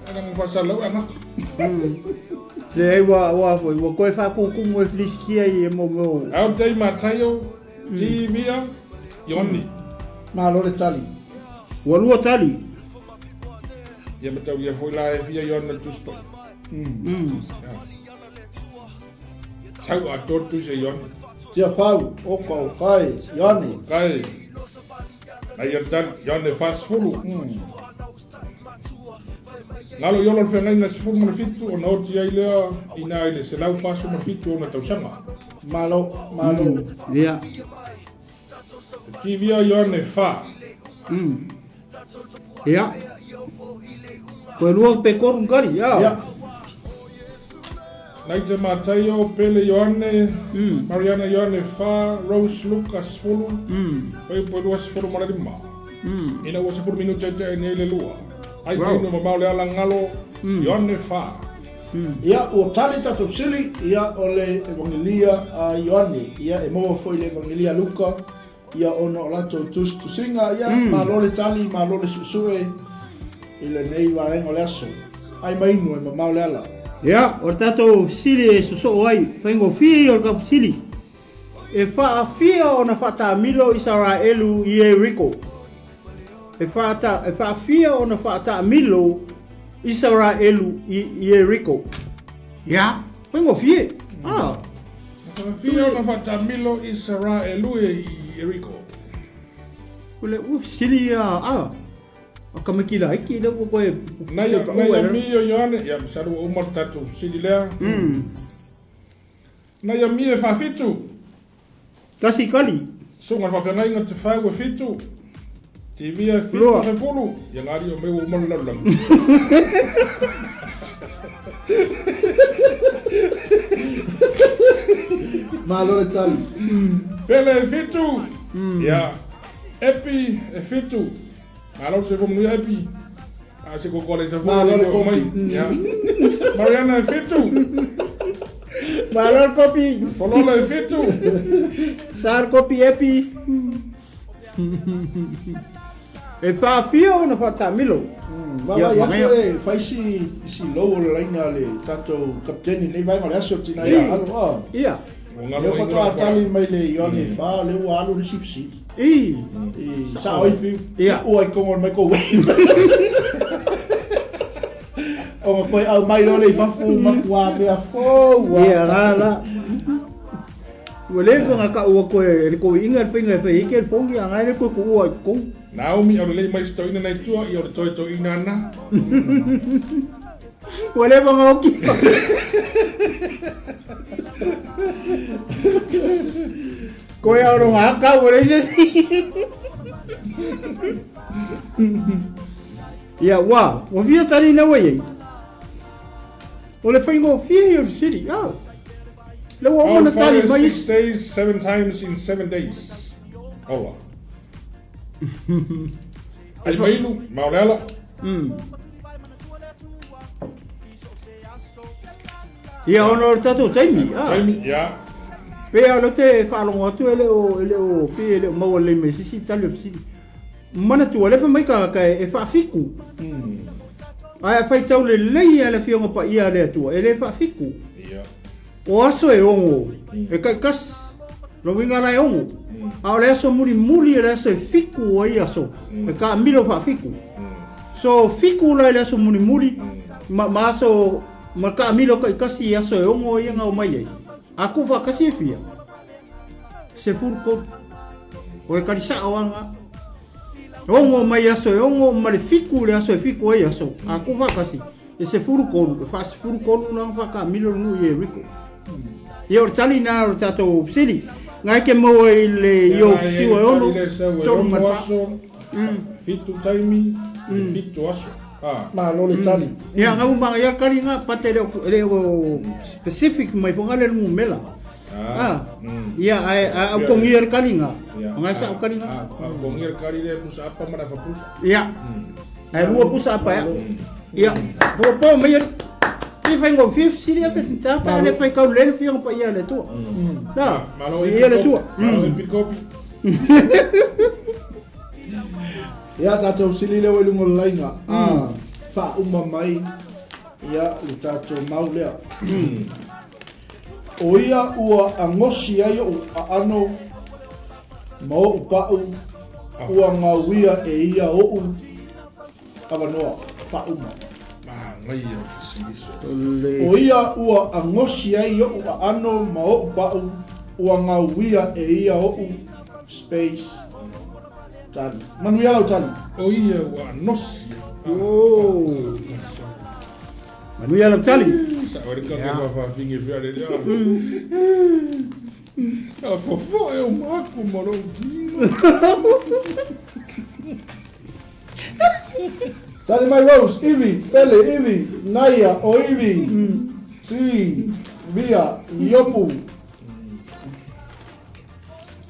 Ana mo faasalalau e amata. Leai ua ua foi ua toe faatumutumu e Filisitia i e mo mea o. Ao tei Mataio, Timia, Ioni. Malo le tali. Ua lua tali. Ia ma tau ia foi la e fia Ioni le Tusi Paia. Sau atoa le tusi a Ioane. Tiafau, oka o kai, Ioane. Kai. Nai ia tali, Ioane 40. Lalo i ola le feagaiga 17 ona oti ai lea ina i le 147 ona tausaga. Malo, malo. Ia. TV a Ioane 4. Ia. Koe lua pe koru kari, ia. Ia. Naija Mataio, Pele Ioane, Mariana Ioane 4, Rose Lucas 10, Pai po 25. Ina ua 10 minuti ai te nei le lua. Ai wow. Tino mamao le ala ngalo, Ioane 4. Ia, ua tali tatou sili, ia, o le Evangelia a Ioane, ia, e maua foi le Evangelia a Luka, ia, ona o latou tusitusiga, ia, malo le tali, malo le suesue i lenei vaega o le aso. Ai mainu e mamao le ala. Ia, o le tatou sili e sosoo ai, faigofie ia o le tatou sili. E faafia ona faataamilo Isaraelu i Ieriko. E faata, e faafia ona faataamilo Isaraelu i Ieriko. Ia, faigofie. Ah. Faafia ona faataamilo Isaraelu i Ieriko. O le ua sili ia, ah. A ka makila iki le ua koe. Nai nai mi o Ioane, ia masalo ua uma le tatou sili lea. Nai a mi e 47. Tasi kali. Susuga le faafeagaiga te fau e 7. TV e 70. Ia ngari o me ua uma le lalolagi. Malo le tali. Pele e 7. Ia. Epi e 7. Malo se fomu Epi. A se koko le sa fomu. Malo le kopi. Ia. Mariana e 7. Malo le kopi. Folola e 7. Sar kopi Epi. E faafia ona faataamilo. Vaavaai atu e fai si si lou o le laina a le tatou kapiteni i lenei vaega o le aso tina ia alo a. Ia. Lea faatoa tali mai le Ioane 4 lea ua alu le isi fesili. I. I sao ai fiu. Ia. Ua i kongo mai kou. Ona koe au mai loa le i fafo matua mea fou. Ia la la. Ua leva ona taua koe le koiiga le faiga e fai ai ke le pongi a ngai le koe kuua i totonu. Naomi o le lei mai se toeaina nai tua ia o le toe toeaina ana. Ua leva ona oki. Koe au ronga haka ua leai se isi. Ia ua, ua fia tali na ua iai. O le faigofie ia o le sili. Ah. Le ua uma na tali mai. 6 days, 7 times in 7 days. Ola. Ai mailu, ma o le ala. Ia ona o le tatou taimi. Ah. Taimi, ia. Pe a le te faalogo atu e le o e le o pe e le o maua lelei mai se isi tali o fesili. Manatua le fai mai tagata e faafitu. Ae a faitau lelei a le Afioga Paia a le Atua, e le faafitu. Ia. O aso e 6, e taitasi. Lona uiga la e 6. A o le aso mulimuli o le aso e 7 ai aso, e taamilo faafitu. So 7 la i le aso mulimuli ma, ma aso ma taamilo taitasi i aso e 6 ia na omai ai. A tuu faatasi e fia? 13. O le tali sa'o lava lena. 6 mai aso e 6 ma le 7 i le aso e 7 ai aso, a tuu faatasi, e 13, e faa-13 la ona faataamilo le nuu i Ieriko. Ia o le tali lena o le tatou fesili. Na e te maua i le Iosua e 6, 3 ma le 4. 7 taimi, 7 aso. Malo le tali. Ia ngau ma ia kali nga pate le le o specific mai fonga le numela. Ah. Ia ai au kongi le kali nga. Nga sa au kali nga. Au kongi le kali le pusa apa mana fa pusa. Ia. Ai lua pusa apa ya. Ia. Po po mai ti fai ngo fif sili ape ta pa le fai kau le fi pa ia le tu. Da. Malo Ia le tu. Malo e pikopi. Ia tatou sili lea ua i luga o le laina, a faauma mai ia le tatou mau lea. O ia ua agosi ai oʻu aano ma oʻu paʻu, ua gauia e ia oʻu avanoa faauma. O ia ua agosi ai oʻu aano ma oʻu paʻu, ua gauia e ia oʻu space Tali. Manuia lau tali. O ia ua nosi. Oh. Manuia lau tali. Sa ore ka ke whawhingi whia re rea. Ka fofo e o maku ma rau kino. Tali mai Rose, Ivi, Pele, Ivi, Naia, o Ivi, Tui, Via, Iopu.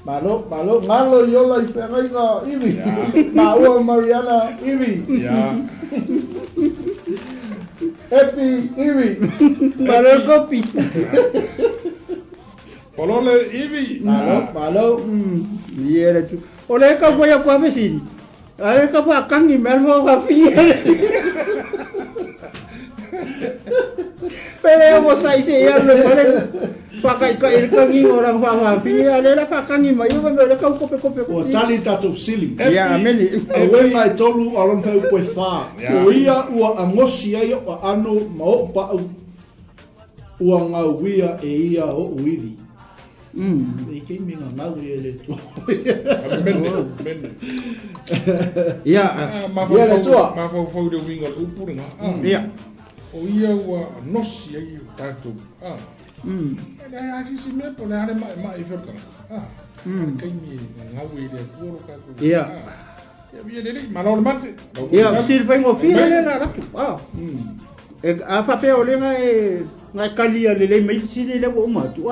Malo, malo, ngalo i ola i wheangaiga, Ivi. Maua Mariana, Ivi. Epi, Ivi. Malo kopi. Polole, Ivi. Malo, malo. Ia le tu. O le ka foi a kua vesiri. A le ka fa kangi me alfa fa fia. Pele o sai se ia le pale. Whakaikai le kangi o rang whawhawhi, a le la whakangi mai o me le kau kope kope. Ua tali tatou fesili. Ia, ameni. E uega e tolu a lona whai upu e whā. O ia ua angosi ai oʻu aano ma oʻu paʻu, ua gauia e ia oʻu iwi. E kei me nga ngau e le tua. Amene, amene. Ia, Ia le tua. Mafaufau le uiga o le upu lena. Ia. O ia ua nosi ai o tatou. E leai lava se isi mea po o le a le maʻemaʻe i fea o le tagata. Le taimi e gagau ai i le Atua lo tatou. Ia. Ia ia lelei, malo le mate. Ia, sili faigofie le la atu. E a faapea o lea e na e kalia lelei mai fesili lea ua uma atu.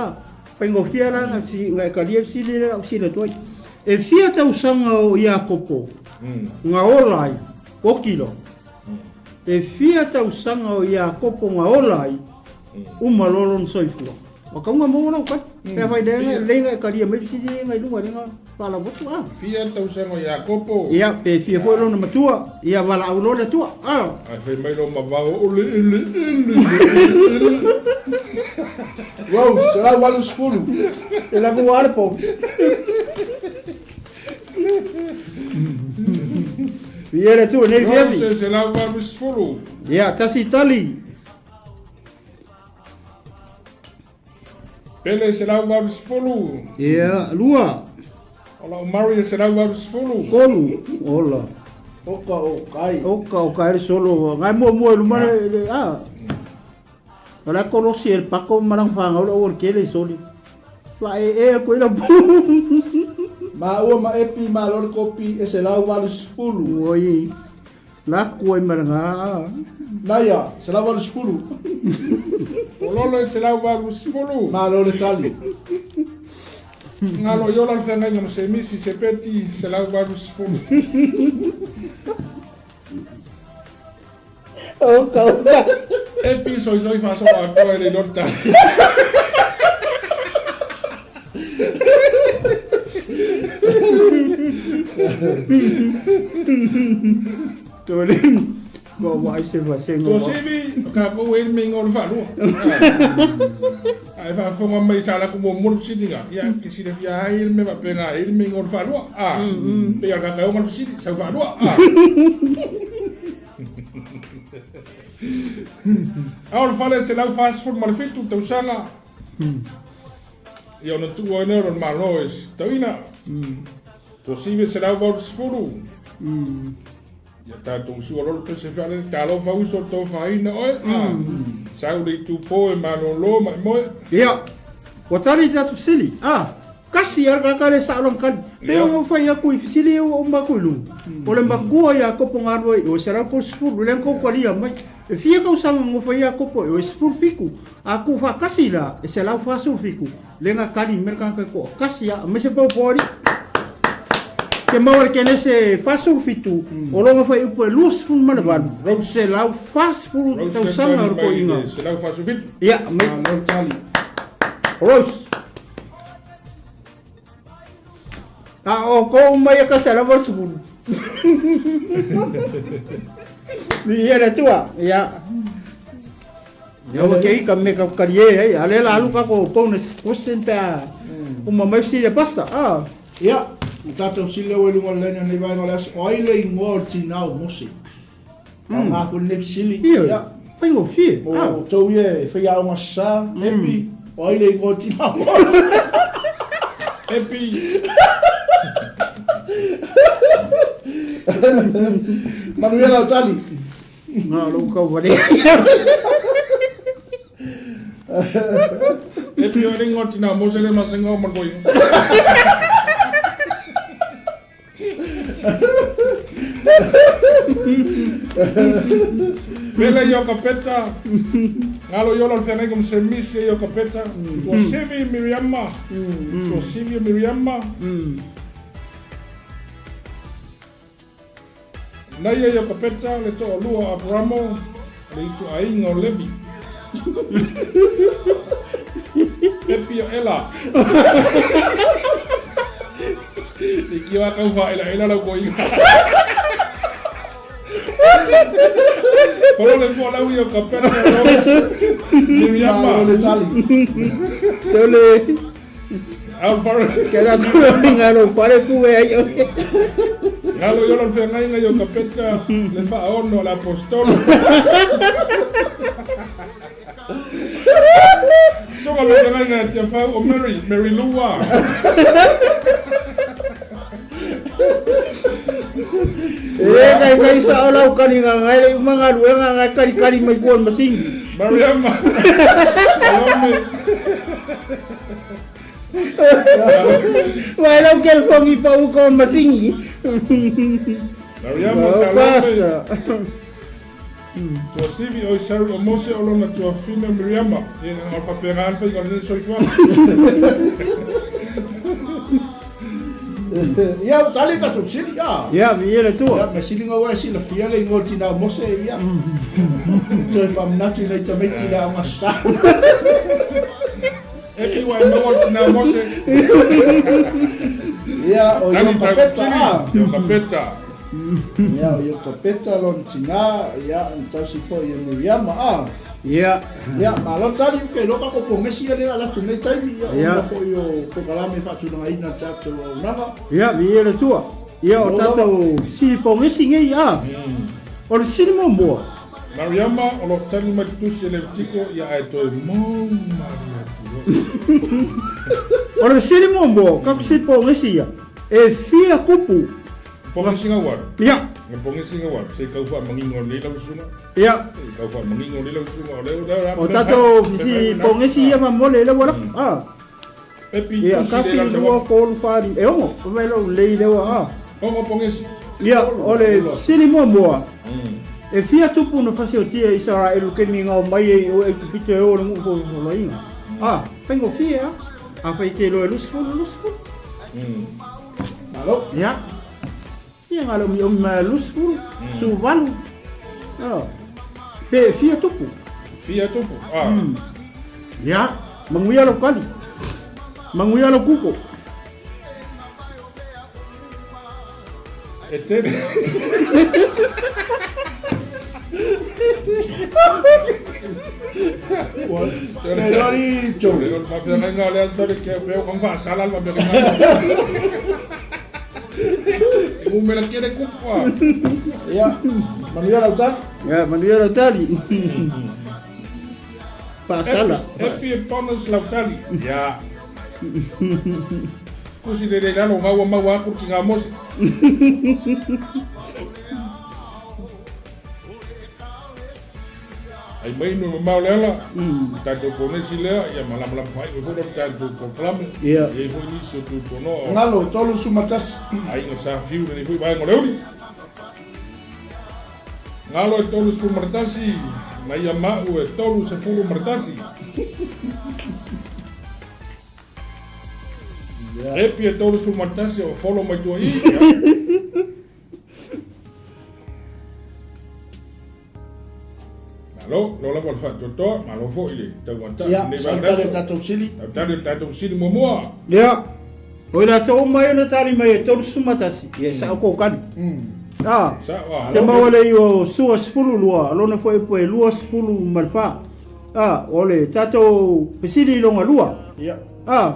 Faigofie la na si na e kalia fesili lea au sili atu ai. E fia tausaga o Iakopo nga ola ai, o kilo. E fia tausaga o Iakopo nga ola ai, uma loa lona soifua. Ua kauga maua lau kai. Pea fai le leiga e kalia mai fesili e ngai luga lenga faalawotu a. Fia tausaga o Iakopo. Ia, pe fia foi lona matua, ia valaau loa le Atua. A. Ae fai mai lo mavao o le ele ele ele ele. Rose, 180. E la kua ale po. Ia le Atua nei fia. Rose, 180. Ia, tasi tali. Pele 180. Ia, lua. Ola o Maria 180. Tolu. Ola. Oka o kai. Oka o kai le solo. Ngai mua mua i luma le, le a. O la kolosi e le pako marang whangau la ua kele soli. Fa e e koe la pu. Ma ua ma epi ma lori kopi e 180. Oi. La koe maranga. Naia, 180. Ololo e 180. Ma lori tali. Ngalo i ola le feagaiga ma Semisi Sepeti 180. Oka oka. Epi soisoi faasoa atoa e le iloa le tali. Tole. Ko wai se va se ngo. Tuasivi, ka pou e le meinga o le faalua. Ae faafofoga mai sa laku muamua le fesiliga, ia e silafia ai le mea faapena e i ai le meinga o le faalua. A, pei o le kakaoga le fesili, sau faalua. A. A o le fale 147 tausaga. Ia ona tuu ai lea o lona Malo e tauina. Tuasivi 180. Ia tatou sua loa le pese fealele, talofa uso tofaina oe, a sau le itupo e malolo ma e moe. Ia, ua tali tatou fesili. A. Kasi a le tagata lea e sao lana tali. Pei ona ou fai atu i fesili ia ua uma atu i luga, o le matua Iakopo na alu ai i o e 130, lea na tou talia mai. E fia tausaga na nofo ai Iakopo i o e 17, a tuufaatasi la e 147, lea na tali mai le tagata e toatasi lava, aemaise popo alii. Ke maua i le Kenese 47, o lona fuaiupu e 28, 140 tausaga o le toeaina. 147. Ia, mai. Malo tali. Rose. A o kou mai e ka 180. Ia le tua. Ia. Ia ua kei ka me ka kari e ai. A le la alu ka ko bonus question pe a. Uma mai si le pasta. Ah. Ia, o tātou sile o e lunga o le lene nei vaenga o le aso, o ai le ingoa o le tinā o Mose? Ao ngā koe nei fesili. Ia, faigofie. O tou ia e whaiaonga sa, Epi, o ai le ingoa o tinā o Mose? Epi. Manuia lau tali. Ngā lou kau wale. Epi o le ingoa o tinā o Mose le masenga o Malkoinga. Pele i o ka peta, ngalo i ola o le whenai komo se misi i o ka peta, tua sivi Miriama, tua sivi Miriama, Naia i o ka peta le to'alua o Aperamo, le ituaiga o Levi. Epi o Ela. I ki wa kau whaelaela lau koiga. Kolo le folau i o ka peta Rose. Miriama. Malo le tali. Tole. Alfaro. Ke la kura ngalo pare ku e ai oe. Ngalo i ola le feagaiga i o ka peta le faaono a le aposetolo. Susuga le feagaiga ia Tiafau o Mary, Mary Lua. E kai kai sao lau kali nga ngai le uma galuega ngai kali kali mai kua le masini. Mariama. Salome. Vai lau telefoni pau ko masini. Mariama Salome. Tua sivi o Isari o Mose o lona tuafine o Miriama. Ia na ngā whapea alfa i ngā soifua. Ia, ua tali tatou sili, a. Ia, viia le Atua. Ia, me sili ngau e silafia le ingoa o tina o Mose, ia. Toe faamanatu i nai tamaiti i le aoga sa. E ki wa e maua le tina o Mose. Ia, o Iokapeta, a. Iokapeta. Ia, o Iokapeta lona tina, ia, na tausi foi e Miriama, a. Ia. Ia, malo tali, ke iloa tatou pogesi ia lea ala atu nei taimi, ia, Ia. ona foi o polokalame e faatulagaina le tatou auaunaga. Ia, viia le Atua. Ia, o tatou sili pogesi nei, a. O le sili muamua. Mariama, o lo o tali mai le tusi a Levitiko, ia ae toe mau malie atu loa. O le sili muamua, o tatou sili pogesi ia, e fia kupu. Pogesi ngau alu. Ia. Pogesi ngau alu, se i kau faamanino nei lau susuga. Ia. O O tatou si pogesi ia ma mole le wala. Ah. Ia, kasi lua tolu fa lima e ono. O mai lou lei le wa. Ah. Ono pogesi. Ia, o le sili muamua. E fia tupu na fasiotia e Isaraelu kemi ngao mai ai o Ekipito e o le nuu folofoloina. Ah, faigofie ah. Afai te iloa e 20, 20. Malo. Ia. Ia ngā leo omi mai a 20, 18. Oh. Pe fia tupu. Fia tupu. Ah. Ia, manuia lau kali. Manuia lau kuko. E tele. Te rari tō. Le mawhiangainga le altare ke peo kang whaasala le mawhiangainga. Mumela kere kupa. Ia, manuia lau tali. Ia, manuia lau tali. Whaasala. Happy bonus lau tali. Ia. Kusi le le lalo ngaua maua aku ki ngā mose. Ai mai inu e mamao le ala, tatou ponesi lea, ia malamalama faaiu ai foi la le tatou polokalame. Ia. E i ai foi nisi o tutunoa o. Galo, 31. Aiga Sa Fiu lenei foi vaega o le uli. Galo e 31, na ia ma'u e 31. Epi e 31 o folo mai tua i. Malo, lo lava le faatoatoa, malo foi le tauata. Ia, sautali o tatou sili. Sautali o tatou sili muamua. Ia, o i latou uma ia na tali mai e 31, ia sao kou kali. Ah, Sao ah. te maua le i o sua 12, lona foi po e 24. Ah, o le tatou fesili i longa lua. Ia. Ah,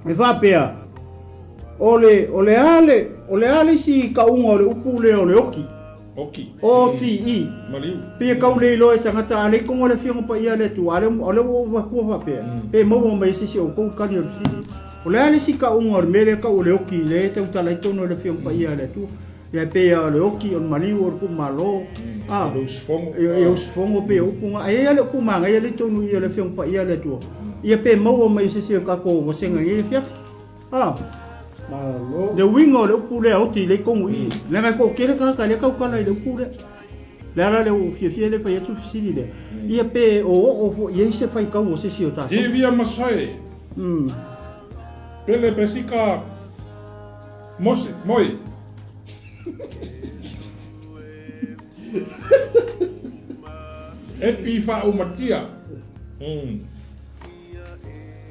e faapea, o le, o le a le, o le a le isi kauga o le upu lea o le oki? Oki. O-T-I. Maliu. Pei e kau le iloa e tagata, a le i kogo le Afioga Paia a le Atua, a lea, o lea ua ou avatua faapea, pe maua mai e se isi o outou tali o le fesili. O le a le isi kauga o le mea lea kau o le oki, lea e tautala ai tonu e le Afioga Paia a le Atua? Ia e pei o le oki, o le maliu, o le puumalo, a, O le usufono. E usufono pei o upu na, e i ai lava le upu manaia lea i totonu i i o le Afioga Paia a le Atua, ia pe maua mai e se isi o tatou vasega i nei afiafi. A, Malo. le uiga o le upu lea oti lea i totonu i i, leaga e toatele tagata lea e tautala i le upu lea. Le ala lea ua ou fiafia ai le fai atu fesili lea, ia pe o oo foi i ai se faitau o se isi o tatou. Tivia Masae. Pele Pesika Mose, Moi. Epi Faaumatia.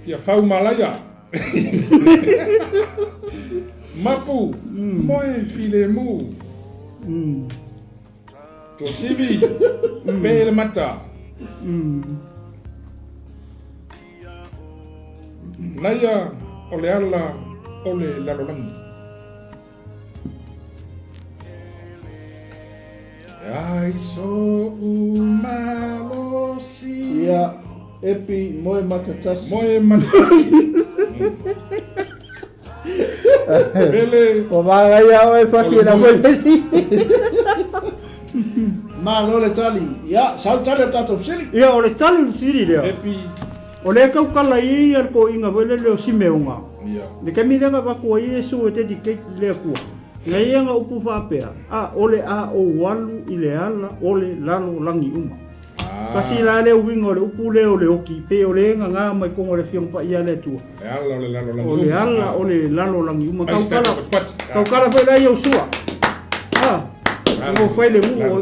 Tia Fau Malaia. Mapu, moe filemu. Tuasivi, pe le mata. Naia o le ala o le lalolagi. E ai so'u malosi. Ia, Epi, moe matatasi. Moe matatasi. Pele. Ua manaia oe Fasi e lau foi vesi. Malo le tali. Ia, sau tali o tatou fesili. Ia, o le tali o le fesili lea. Epi. O lea e tautala i ia le toeaina foi lele o Simeona. Ia. Le taimi lea na avatu ai Iesu e dedicate i le Atua, na i ai ana upu faapea, A, o le a ou alu i le ala o le lalolagi uma. Kasi la le uiga o le upu lea o le oki, pei o le gagā mai totonu o le Afioga Paia a le Atua. Le ala o le lalolagi uma. O le ala o le lalolagi uma. Tautala, tautala foi la i Iosua. A, ua fai le nuu o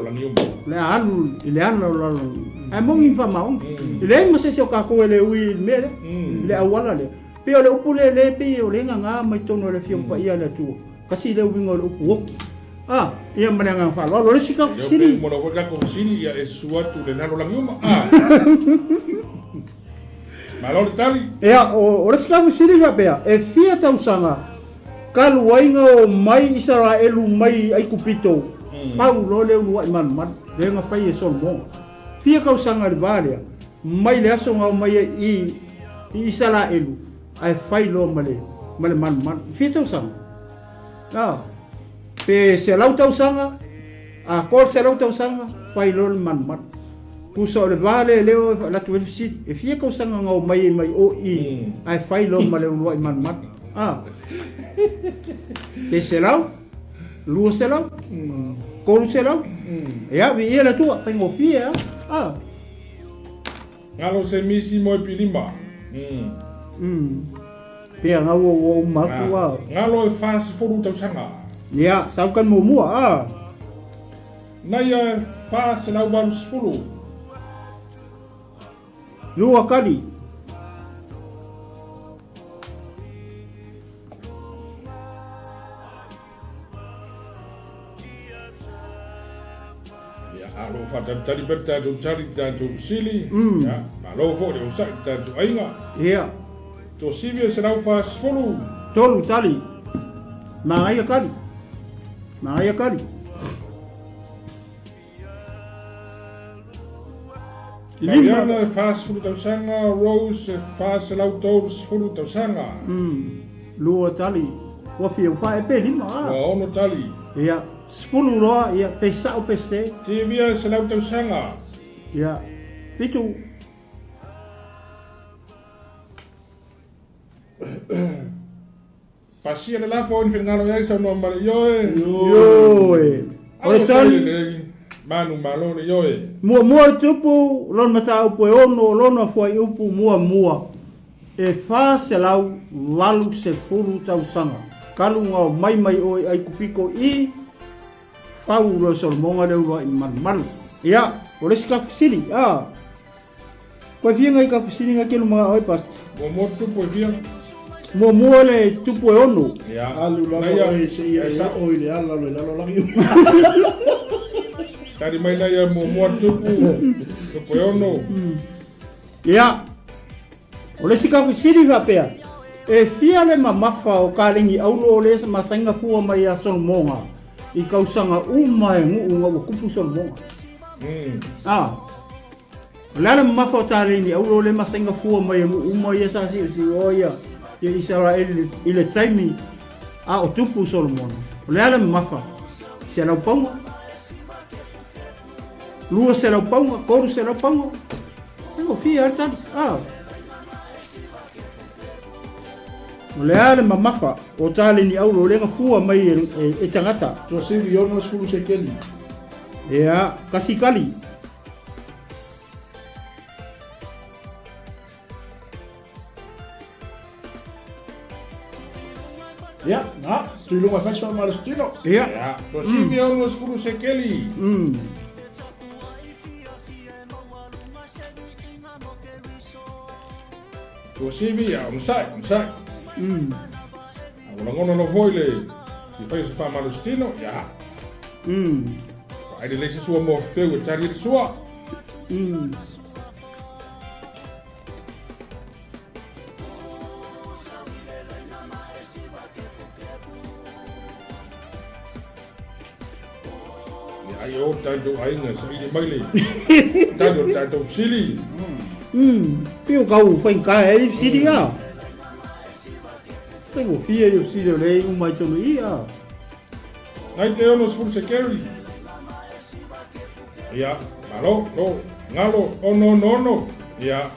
le a alu i le ala o le lalolagi uma. Ae moni ma faamaoni. E leai ma se isi o tatou e le ui i le mea lea, i le auala lea. Pei o le upu lea lea pei o le gagā mai totonu o le Afioga Paia a le Atua. Kasi le uiga o le upu oki. Ah, ia ma le agaga faaaloalo. O le isi tatou fesili. Ia, pe foi tatou fesili, ia e susu atu le lalolagi uma. Ah. Malo le tali. Ia, o le isi tatou fesili faapea, e fia tausaga talu ai na omai Isaraelu mai Aikupito, fau loa le uluai malumalu, lea na fai e Solomona. Fia tausaga i le va lea, mai le aso na omai ai i Isaraelu, ae fai loa ma le ma le malumalu. Fia tausaga? A, pe 100 tausaga, a 300 tausaga, fai loa le malumalu. Tusa o le va lea lea e alu atu ai le fesili, e fia tausaga na omai ai mai o i, ae fai loa ma le uluai malumalu. A, pe 100, 200, 300, ia, viia le Atua, faigofie lava. A. Galo se misi moe pilima. Pea ngau o ua uma atu a. Galo e 40 tausaga. Ia, sau kan muamua a. Naia e 480. Lua kali. Ia, a lo whātalitali pea tātou tali tātou sili. Ia, malo foi le osai tātou aiga. Ia. Tō sivi e 140. Tolu tali. Manaia kali. Manaia kali. Mariana e 40 tausaga, Rose e 430 tausaga. Lua tali. Ua fia ua e pe lima. Ua ono tali. Ia, 10 loa, ia, pe sao pe se. Tivia e 100 tausaga. Ia, 7. Pasia le lafo o ni finagalo i ai saunoa ma le Ioe. Ioe. O le tali. Manu malo le Ioe. Muamua le tupu, lona mataupu e 6, lona fuaiupu muamua. E 480 tausaga talu na omai mai oe i Aikupito i fau loa e Solomoga le uluai malumalu. Ia, o le isi ka fesili, a. Koe fia ngai ka fesili ngai ke luma oe pastor. Muamua tupu e fia. Muamua le tupu e 6. Ia. Alu lava oe seia e oo i le ala o le lalolagi. Tali mai laia muamua tupu, tupu e 6. Ia. O le isi ka fesili faapea, e fia le mamafa o kalegi auro o le masaiga fua mai ia Solomoga i kausaga uma e guu ina ua kupu Solomoga? A. O le a le mamafa o taleni auro o le masaiga fua mai e guu uma ia sa siusiuoa ia ia Isaraeli i le taimi a o tupu Solomona? O le a le mamafa? 100 pauga? 200 pauga, 300 pauga. E gofie lava le tali. Ah. O le a le mamafa o taleni auro o le gafua mai e, e, e tagata. Tuasivi 60 sekeli. Ea, kasi kali. Ia, na, tuiluga fai se faamalositino. Ia. Ia, tuasivi 60 sekeli. Tuasivi, ia, onosai, onosai. A ua lagona loa foi le fia faia se faamalositino, ia. Vaai lelei se sua mo feu e tali ai le sua. Ai o tatou aiga saili mai le tali o le tatou fesili. Pei o kau faigata ai le fesili a. Faigofie ia fesili o lea e uma ai tonu i a. Nai te 60 sekeli. Ia, malo, lo, ngalo, ono, ono, ono. Ia.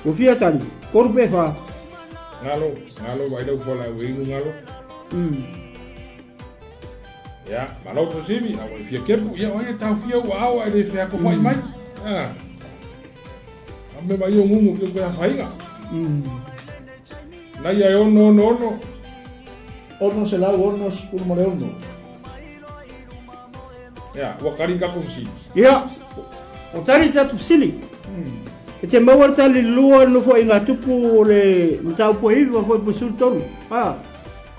Ua fia tali, 3 pe 4. Ngalo, ngalo, vai lau fola ua inu ngalo. Ia, malo Tuasivi, a ua e fia kepu, ia o ai e taofia ua ao ae le feakofai mai. Ah. A me mai o ngungu ki o koe awhainga. Nai ai ono ono ono. 666. Ia, ua kari ka fesili. Ia, o tali tatu fesili. E te maua le tali lua nofo i ngā tupu o le mataupu e 9 foi po 13. A,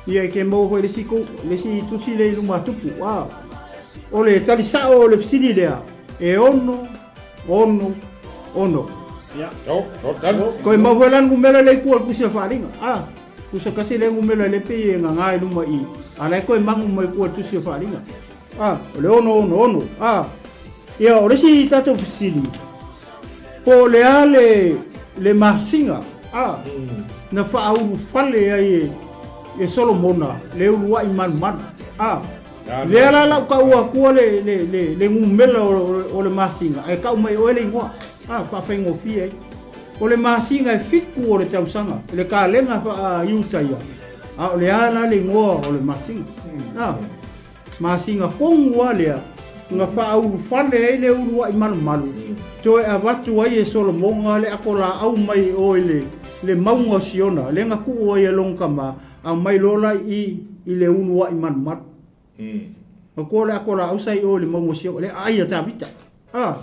ia e ke maua foi le isi, le isi tusi le i luma tupu. A, o le tali sao o le fesili lea, e 6, 6, 6. Ia. O, o tali. Koe mau foi la numera le i kua le pusi o faalinga. A, pusa kasi le numera le pei e nganga i luma i. A la e koe mangu mai kua le tusi o faalinga. A, o le 6, 6, 6. A, ia, o le isi tatou fesili, po o le a le, le masina, a, na faaulufale ai e, e Solomona le uluai malumalu. A, lea la lau kau atua le, le, le, le numera o, o le masina, ae kau mai oe le igoa. A, faafaigofie ai. O le masina e 7 o le tausaga, le kalega faa-Iutaia, a o le a la le igoa o le masina. A, masina tonu lava lea na faaulufale ai le uluai malumalu, toe avatu ai e Solomoga le akolaau mai o i le, le mauga o Siona, lea na tuu ai e lona tama, aumai loa la i i le uluai malumalu. Matua le akolaau sa i o i le mauga o Siona, le aai a Tavita. A,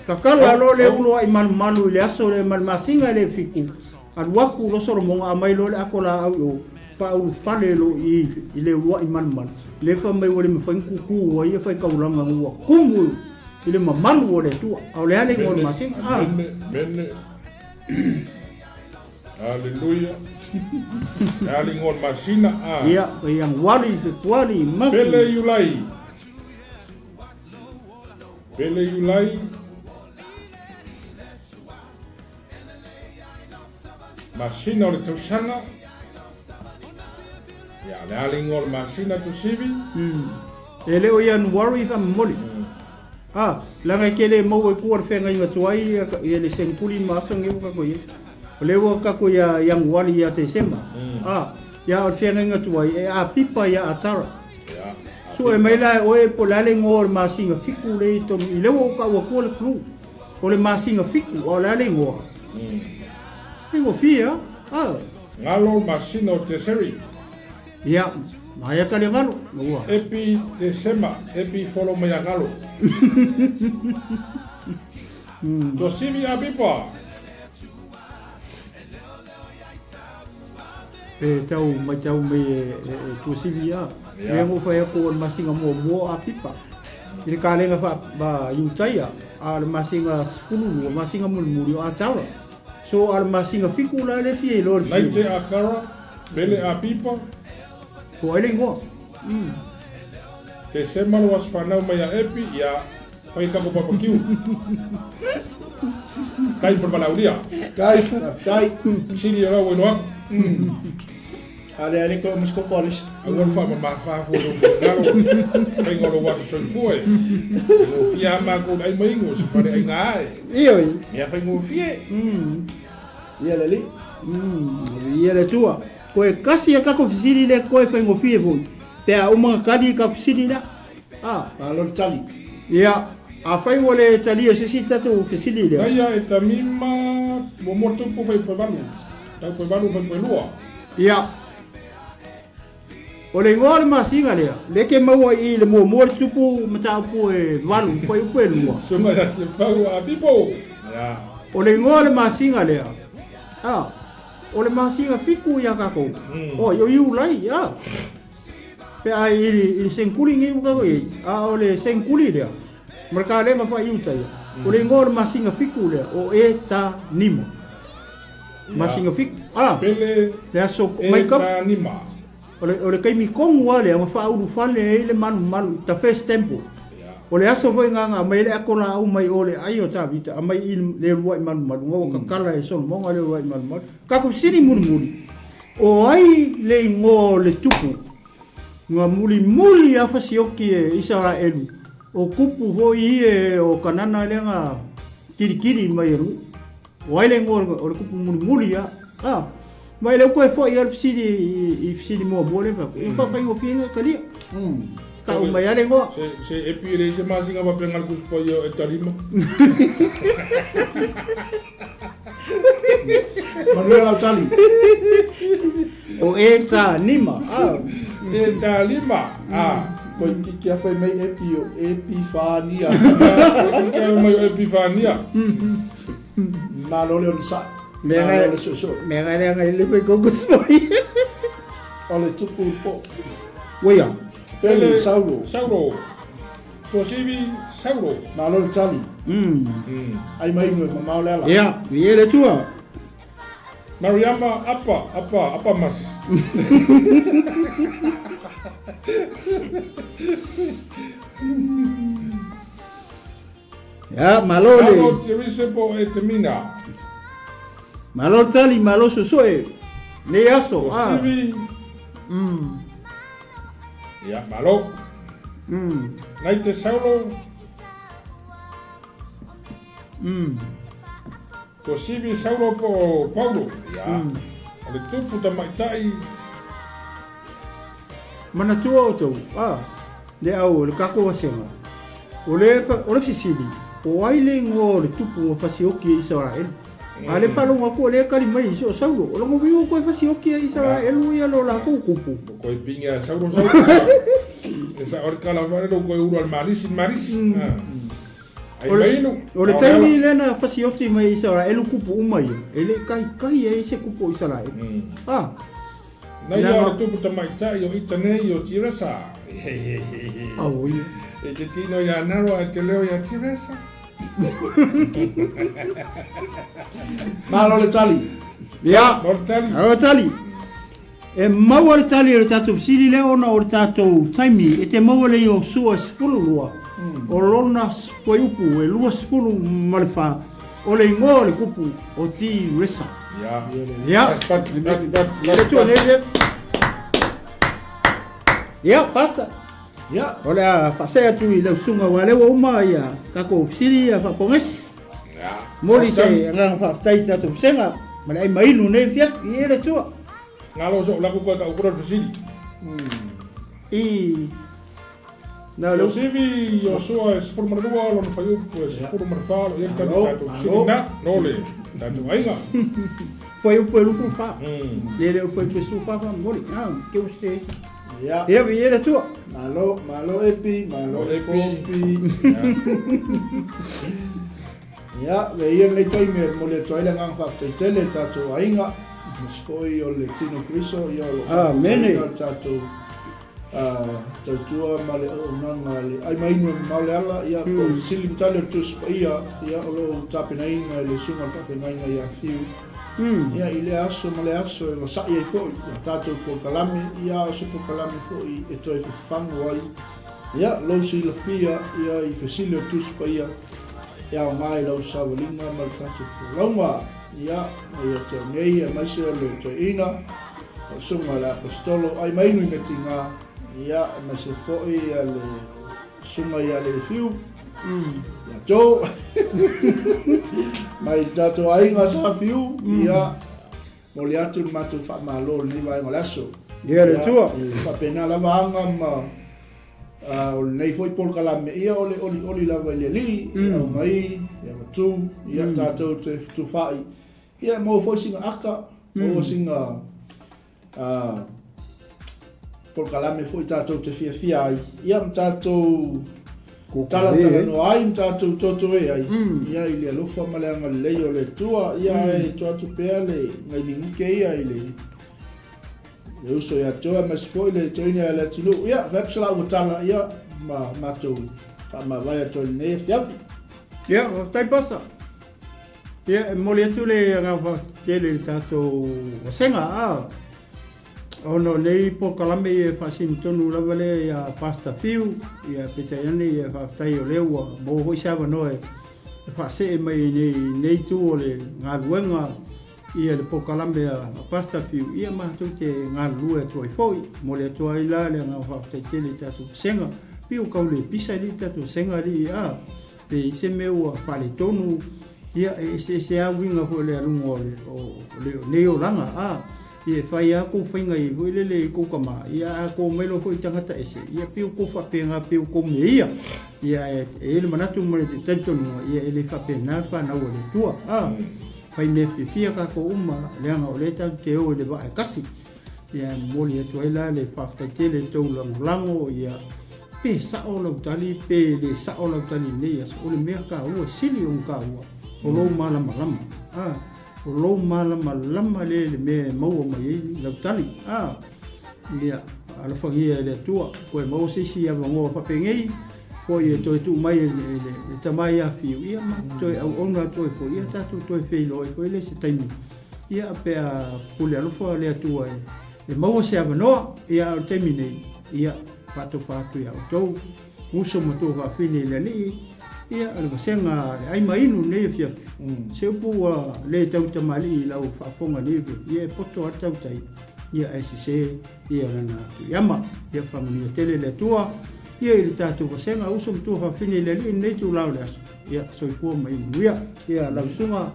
tatala loa le uluai malumalu i le aso lea ma le masina e le 7, alu atu loa Solomoga aumai loa le akolaau i o, faaulufale loa i i le uluai malumalu, lea fai mai ua le mafai ona tutu ai ia faitaulaga ina ua tumu i le mamalu o le Atua. A o le a le igoa o le masina? A. Mene, mene. Haleluia. Le a le igoa o le masina? A. Ia, o Ianuari, Fepuari, Mati. Pele Iulai. Pele Iulai. Masina o le tausaga. Ia, le a le igoa o le masina Tuasivi? E le o Ianuari faamomoli. A, leaga e te le maua i tua le feagaiga tuai ia le Senukuli ma aso nei ua tatou i ai. O lea ua tatou ia Ianuari ia Tesema. A, ia o le feagaiga tuai e Apipa ia Atara. Sue mai la e oe po o le a le igoa o le masina fiku lea i totonu i lea ua ou tau atua le clue. O le masina fiku, a o le a le igoa? Faigofie a. A. Galo masina o Teseri. Ia, maea ka le galo, ua. Epi Tesema, epi folo mai a galo. Tuasivi Apipa. E tau matau mai e Tuasivi a. Lea ua fai atu o le masina muamua o Apipa. I le kalega faa Iutaia, a o le masina 12, masina mulimuli o Atara. So a o le masina 7 la lea e fia iloa le Naite Atara, Pele Apipa. Po ai le igoa. Tesema lo aso fanau mai a Epi, ia fai kako barbecue. Kai mo le valaaulia. Kai, faafetai. Sili o lau iloa atu. A lea le koe o masikoko a le isi. Aua le faamamafa fua i lou finagalo, faiga o lou aso soifua e. Faigofie lava matou i le ai maiga o se faleaiga ae. Ioe. Mea faigofie. Ia le alii. Ia le Atua. Koe kasi a kako fesili lea koe faigofie foi. Pe a uma ona tali i kako fesili lea. A. Malo le tali. Ia, afai ua le talia se isi tatou fesili lea. Naia e Tamima muamua tupu faipoevalu, taupoevalu faipoelua. Ia. O le igoa o le masina lea, lea ke maua i i le muamua le tupu mataupu e valu, fuaiupu e lua. Susuga ia Tiafau a Tipo. Ia. O le igoa o le masina lea, a, o le masina fitu ia tatou. Oi, o Iulai, a. Pe a i le senkuli nei ua tatou i ai, a o le senkuli lea, ma le kalega faa-Iuta ia, o le igoa o le masina fitu lea, o Etanima. Masina fitu, a, Pele le aso maitau. Etanima. O le taimi tonu lava lea na faaulufale ai le malumalu, the first temple. O le aso foi lena na aumai ai le ato laau mai o le ai o Tavita, aumai i le uluai malumalu, na ua tatala e Solomona le uluai malumalu. Tatou sili mulimuli, o ai le igoa o le tupu na mulimuli lava fasioki e Isaraelu, o tupu foi ia o Kanana lea na kilikili mai e nuu. O ai le igoa o le tupu mulimuli lava? A, ma e le o toe foi lava le fesili i fesili muamua lea e fai atu, ua faafaigofie ona e talia. Tau mai lava le igoa. Se epi e leai se masina faapea na le Tusi Paia o Etalima. Manuia lau tali. O Etanima. Etalima. A. Koe kiki a whai mai epi o Epifania. Koe kiki a mai o Epifania. Malo le onosai. Malo le soosoo. Mea ngai lea ngai le fai koko mai. O le tupu po. Uia. Pele Saulo. Saulo. Tuasivi Saulo. Malo le tali. Ai mai inu e mamao le ala. Ia, viia le Atua. Mariama Apa, Apa, Apa Mas. Ia, malo le. Malo Teresa po e te mina. Malo tali, malo sosoe. Nei aso. Tuasivi. Ia, malo. Nai te Saulo. Tuasivi Saulo po o Paulo. Ia. O le tupu tamaitai. Manatua outou, a, le au o le tatou vasega, o le, o le fesili, o ai le igoa o le tupu na fasioki e Isaraelu? A le faalogo atu o lea e tali mai isi o Saulo, o lona uiga ua toe fasioki e Isaraelu ia lo latou tupu. Ua toe pinga e Saulo Saulo. E sao le tala foi lea ua toe ulu a le malisi le malisi. Ai mai inu. O le taimi lea na fasioti mai e Isaraelu kupu uma ia, e le i kahikahi ai se kupu o Isaraelu. A. Nei ia o le tupu tamaitai o ita nei o Tiresa. Auoi. E te tino ia Naro a te leo ia Tiresa. Malo le tali. Ia. Malo le tali. Malo le tali. E maua le tali o le tatou fesili lea ona o le tatou taimi e te maua le Iosua 12 o lona fuaiupu e 24 o le igoa o le kupu o Tiresa. Ia. Ia. Ia, basta. Ia. O le a faasee atu i lau susuga aua o lea ua uma ia tatou fesili ia faapogesi. Momoli se agaga faafetai i tatou vasega ma le ai ma inu nei afiafi. I e le Atua. Galo so la ku ka ukura fesili. I Na o Sivi Iosua e 12 lona fuaiupu e 14 o lo i ai le tatou fesili na no le tatou aiga. Fuaiupu e 24. Le le o fuaiupu e 14 faamolemole. Ah, ke o se. Ia. Ia, viia le Atua. Malo, malo Epi, malo Popi. Ia, le ia lenei taimi e momoli atu ai le agaga faafetai tele i le tatou aiga, aemaise foi o le tino Keriso, ia o lo o Amene. le tatou tautua ma le auaunaga le ai ma inu e mamao le ala, ia po o fesili ma tali o le Tusi Paia, ia o lo o tapenaina e le Susuga i le Faafeagaiga ia Fiu. Ia, i lea aso ma lea aso e vasa'i ai foi ia tatou polokalame, ia a o se polokalame foi e toe fafagu ai, ia, lou silafia, ia, i fesili o Tusi Paia e aoga i lau savaliga ma le tatou folauga, ia, ma ia te au nei, aemaise o le toeaina, o le Susuga i le Aposetolo Aimainu i Metiga, ia, aemaise foi ia le Susuga ia Leefiu, ia Joe, mai le tatou aiga sa Fiu, ia, momoli atu le matou faamalo i lenei vaega o le aso. Ia le Atua. E faapena lava aga ma o lenei foi polokalame, ia o le olioli lava i le Alii, e aumai, e avatu, ia tatou te fetufaai, ia e maua foi sina aka, maua sina polokalame foi tatou te fiafia ai, ia ma tatou talatalanoa ai, ma tatou totoe ai, ia i le alofa ma le agalelei o le Atua, ia e tuu atu pea le nai minute ia i le le uso ia te oe aemaise foi le toeaina ia Leatinuu. Ia, fai atu se lau tala, ia, ma matou faamavae atu ai i lenei afiafi. Ia, faafetai Pasa. Ia, e momoli atu le agaga faafetai i le tatou vasega, a ona o nei polokalame ia e faasino tonu lava lea ia Pastor Fiu, ia peitai ane ia faafetai o lea ua maua foi se avanoa e faasee mai i nei itu o le galuega ia le polokalame a Pastor Fiu, ia matou te galulue atu ai foi. Momoli atu ai la le agaga faafetai tele i tatou vasega. Pei ua tau le pisa alii tatou vasega alii, a Pe i se mea ua faaletonu, ia, e eseese lava uiga foi o le aluga o le, o le, nei olaga, a, ia e fai lava kou faiga i foi lele i kou tama, ia a kou mai loa foi i tagata ese, ia pei o kou faapena, pei o kou mea ia. Ia e, e i ai le manatu ma le talitonuga, ia e le faapena le fanau a le Atua, a, fai mea fiafia tatou uma, leaga o lea tatou te o i le vaa e tasi. Ia e momoli atu ai la le faafetai tele i tou lagolago, ia pe sao lau tali pe le sao lau tali i lenei aso, o le mea taua, sili ona taua, o lou malamalama. A, o lou malamalama lea i le mea e maua mai ai lau tali. A, ia alofagia e le Atua, toe maua se isi avanoa faapenei, foi e toe tuu mai e le tama ia Fiu, ia ma toe auauna atu ai foi, ia tatou toe feiloai foi lea i se taimi. Ia pe a pule alofa le Atua e maua se avanoa, ia a o le taimi nei, ia faatofa atu ia outou, uso ma tuafafine i le Alii, ia o le vasega le ai ma inu nei afiafi. Se upu ua le tau tamalii i lau faafofoga nei afiafi, ia e poto lava le tautai, ia ae sese ia lana tuiama. Ia faamanuia tele le Atua, ia i le tatou vasega uso ma tuafafine i le Alii nei itula o le aso. Ia soifua ma ia manuia. Ia lau susuga.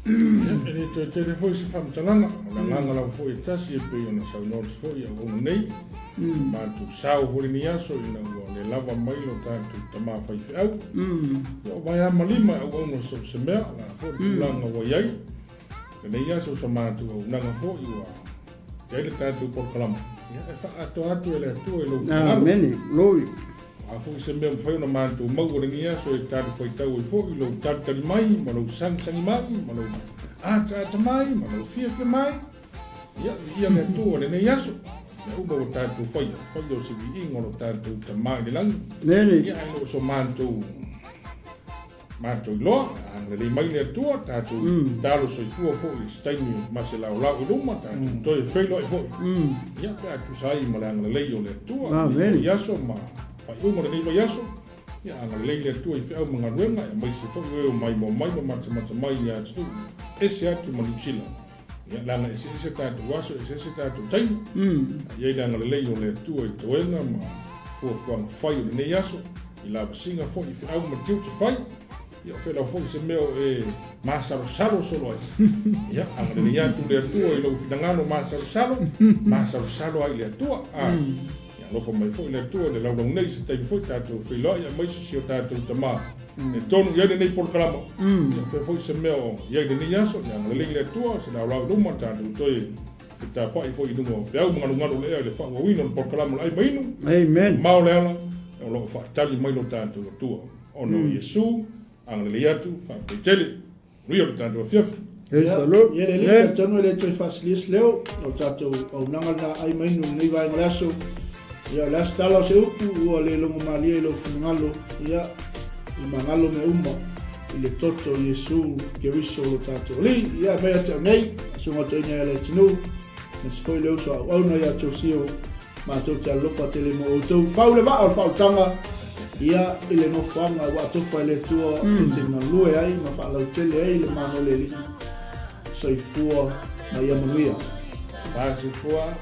E le toe tele foi se faamatalaga, o le agaga lava foi e tasi e pei ona saunoa atu foi i auauna nei, matou sao foi lenei aso ina ua le lava mai lo tatou tama faifeau. Ia o vaea ma lima e auauna so o se mea, o le a foi le tulaga ua i ai. Lenei aso sa matou auaunaga foi ua i ai le tatou polokalame, ia e faaatoa atu e le Atua i lou finagalo. Amene. Glory. O a foi se mea mafai ona matou maua lenei aso e talifuaitau ai foi lou talitali mai ma lou sagisagi mai ma lou ataata mai ma lou fiafia mai, ia, viia le Atua lenei aso. Mea uma ua tatou faia, faia o se viiga o lo tatou Tama i le lagi. Amene. Ia, ae le o so matou Matou iloa, agalelei mai le Atua, tatou tatalo soifua foi i se taimi ma se laolao i luma, tatou toe feiloai foi. Ia, pe a tusa ai ma le agalelei o le Atua, i lenei vaiaso ma faaiuga o lenei vaiaso, ia agalelei le Atua i feau ma galuega, aemaise foi o e o maimoa mai ma matamata mai i atunuu ese atu ma Niu Sila. Ia, leaga eseese tatou aso, eseese tatou taimi. A i ai le agalelei o le Atua i toega ma. fuafuaga fai o lenei aso, i lavasiga foi i feau ma tiute fai, ia o fela foi se mea o e masalosalo solo ai. Ia, agalelei atu le Atua i lou finagalo masalosalo, masalosalo ai i le Atua. A, ia alofa mai foi le Atua i le laulau nei se taimi foi tatou feiloai aemaise si o tatou tama e tonu i ai lenei polokalama. Ia o fea foi se mea o i ai lenei aso, ia agalelei le Atua, se laolao i luma tatou toe fetapa'i foi i luga o peau ma galugalu o le ea i le faaauauina o le polokalama o le ai ma inu. Amen. Mao le ala, o lo o faatali mai lo tatou Atua. Ona o Iesu, agalelei atu, faafetai tele. Manuia lo tatou afiafi. Praise the Lord. Ia le alii talitonu e le toe faasilia se leo o tatou auaunaga lena ai ma inu i lenei vaega o le aso. Ia o le a se tala o se upu ua le logomalie i lou finagalo, ia i magalo mea uma i le toto o Iesu Keriso lo tatou Alii. Ia e mai ia te au nei, Susuga Toeaina ia Leatinuu, aemaise foi le uso auauna ia Josio, matou te alofa tele mo outou. Fau le vaa o le faaolataga, ia i le nofoaga ua atofa e le Atua e te galue ai ma faalautele ai le mana o le Alii. Soifua ma ia manuia. Soifua.